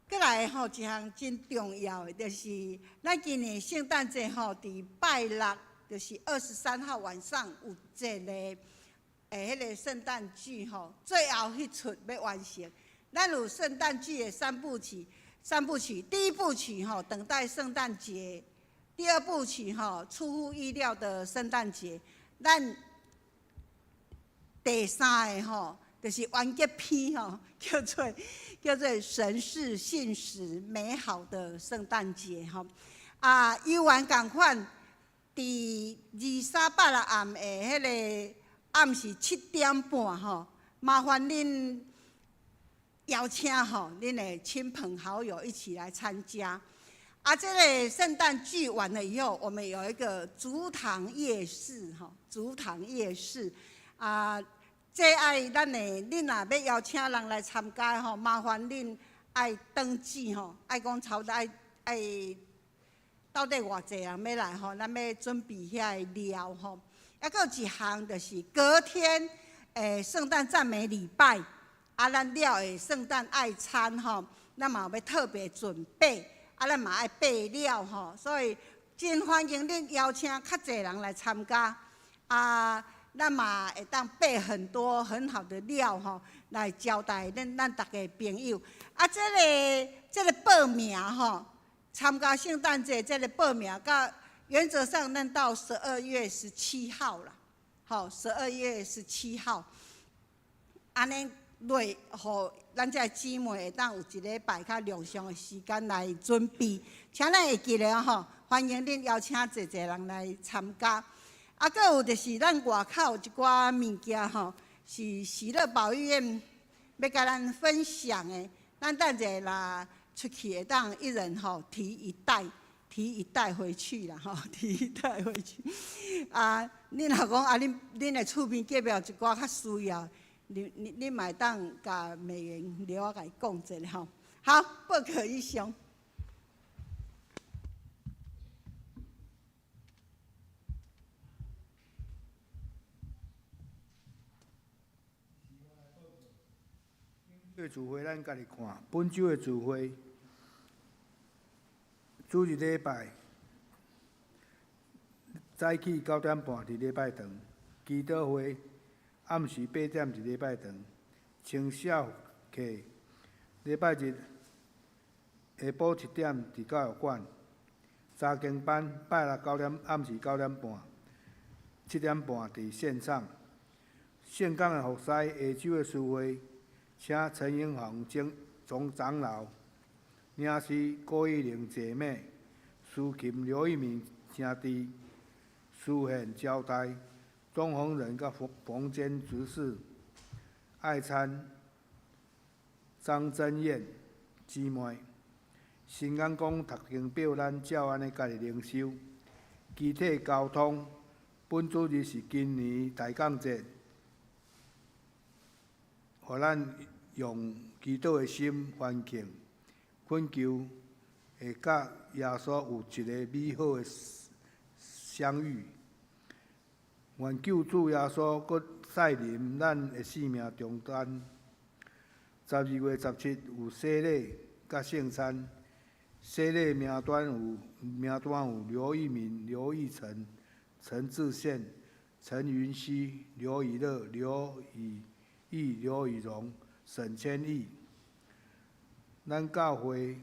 閣來吼，一項真重要的，就是咱今年聖誕節吼，佇拜六。就是23號晚上有一个彼个聖誕劇吼，最後彼齣欲完成。咱有聖誕劇的三部曲，三部曲，第一部曲吼，等待聖誕節；第二部曲吼，出乎意料的聖誕節。咱第三个吼，就是完结篇吼，叫做神是信實美好的聖誕節吼。啊，猶原仝款，佇二三拜六暗的彼个暗時7點半吼，麻煩恁邀請吼恁的親朋好友一起來參加。啊，這個聖誕聚完了以後，我們有一個竹塘夜市吼，竹塘夜市啊，這愛咱的，恁若欲邀請人來參加吼，麻煩恁愛登記吼，愛講差不多愛愛到底偌濟人欲來吼，咱欲準備遐个料吼。猶閣有一項就是隔天，聖誕讚美禮拜，啊，咱了的聖誕愛餐吼，咱嘛欲特別準備。啊，咱嘛愛備料吼，所以真歡迎恁邀請較濟人來參加。啊，咱嘛會當備很多很好的料吼，來招待恁咱逐家朋友。啊，這個報名吼，參加聖誕節這個報名，佮原則上咱到12月17號啦，好，十二月十七號，按呢落，予咱這姊妹會當有一禮拜較冗長的時間來準備。請咱會記得吼，歡迎恁邀請濟濟人來參加。啊，閣有就是咱外口有一寡物件吼，是喜樂保育院欲共咱分享的。咱等者若出去會當一人吼提一袋，提一袋回去啦吼，提一袋回去。啊，恁若講啊，恁的厝邊隔壁有一寡較需要。你嘛會當共美元留我共伊講一下吼。好，報告以上。這個聚會咱家己看，本週的聚會，主日禮拜早起9點半佇禮拜堂，祈禱會暗時8點佇禮拜堂，清少課禮拜日下晡7點佇教育館，查經班拜六九點暗時9點半，7點半佇線上。盛港的服侍下晝的聚會，請陳英宏總長老、領師郭玉玲姐妹、司琴劉玉敏兄弟、司憲交代、鍾宏仁佮馮馮堅執事、愛餐張真燕姊妹。新眼光讀經表，咱照按呢家己靈修。肢體交通，本主日是今年大港節，予咱用祈禱的心歡慶，懇求會佮耶穌有一个美好的相遇。願救主耶穌閣再臨咱的生命中間。12月17有洗禮佮聖餐，洗禮名單有劉玉敏、劉玉成、陳志憲、陳雲熙、劉以樂、劉以義、劉以榮、沈千義。咱教會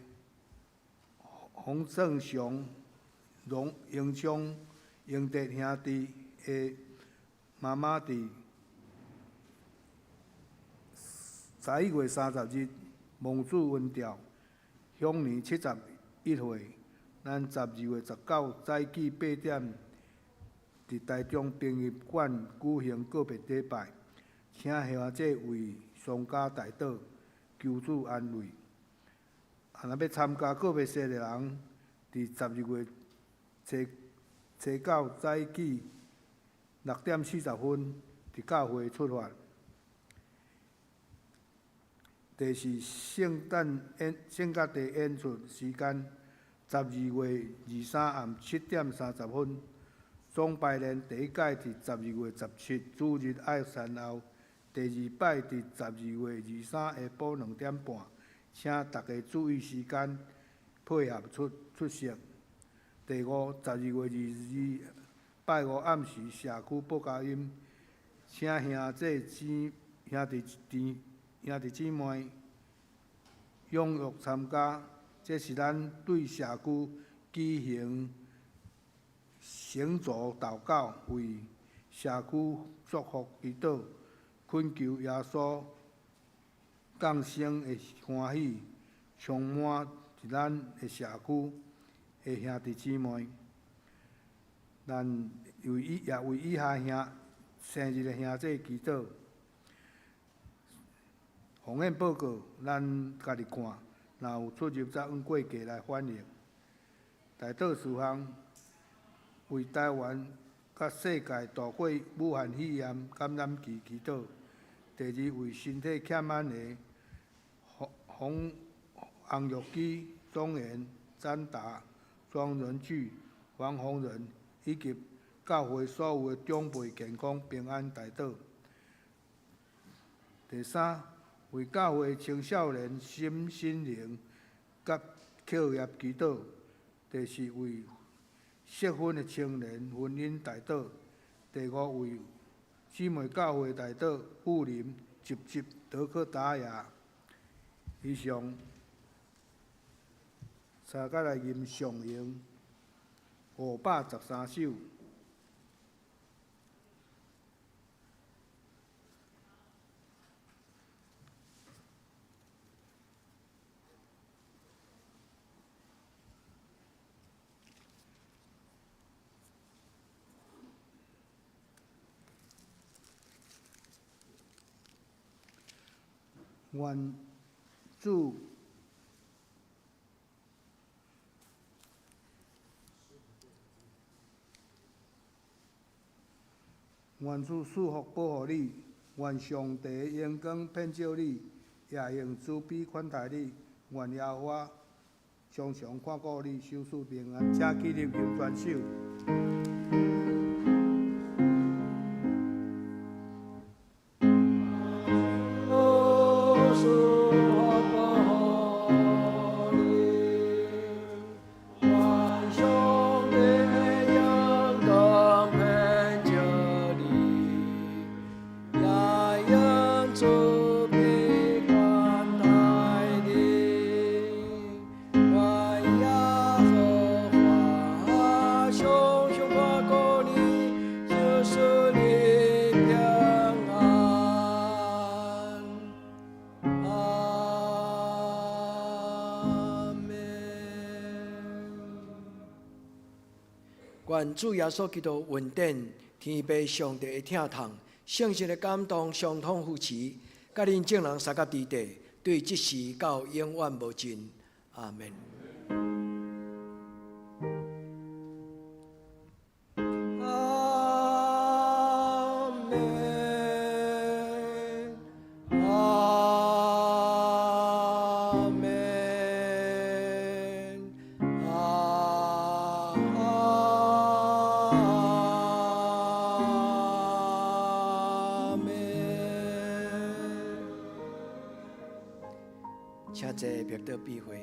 洪正雄、榮英昌、英德兄弟的媽媽佇11月30日蒙主恩召，享年71歲。咱12月19早起8點，佇台中殯儀館舉行告別禮拜，請兄姐為喪家代禱，求主安慰。啊，若欲參加告別式的人，佇12月初九早起6點40分，佇教會出發。第四，聖誕演聖誕節演出時間，12月23暗7點30分。總排練第一擺佇12月17主日愛餐後，第二擺佇12月23下晡2點半，請大家注意時間，配合出席。第五，12月22拜五暗時社區報佳音，請兄弟姊妹踴躍參加，這是咱對社區舉行成組禱告，為社區祝福祈禱。懇求耶穌降生的歡喜，充滿佇咱的社區的兄弟姊妹。咱為以也為以下兄生日的兄弟祈禱。奉獻報告，咱家己看，若有出入才按過價來反映。代禱事項，為台灣佮世界度過武漢肺炎感染期祈禱。第二，為身體欠安的洪洪玉基、莊嚴、詹達、莊仁巨、黃宏仁以及教會所有的長輩健康平安代禱。第三，為教會青少年心心靈佮課業祈禱。第四，為適婚的青年婚姻代禱。第五，為姊妹教會代禱，富林、集集、德克達雅。以上，三甲來吟上詠513首。願主願主賜福保護你，願上帝榮光遍照你，也用慈悲款待你。願耶和華常常看顧你，賞賜平安。請起立吟全首。願主耶穌基督恩典、天父上帝的疼痛、聖神的感動、相通扶持，佮恁眾人相佮佇底，對這時到永遠無盡。阿門。阿門。阿門。阿門。請坐，別得避諱。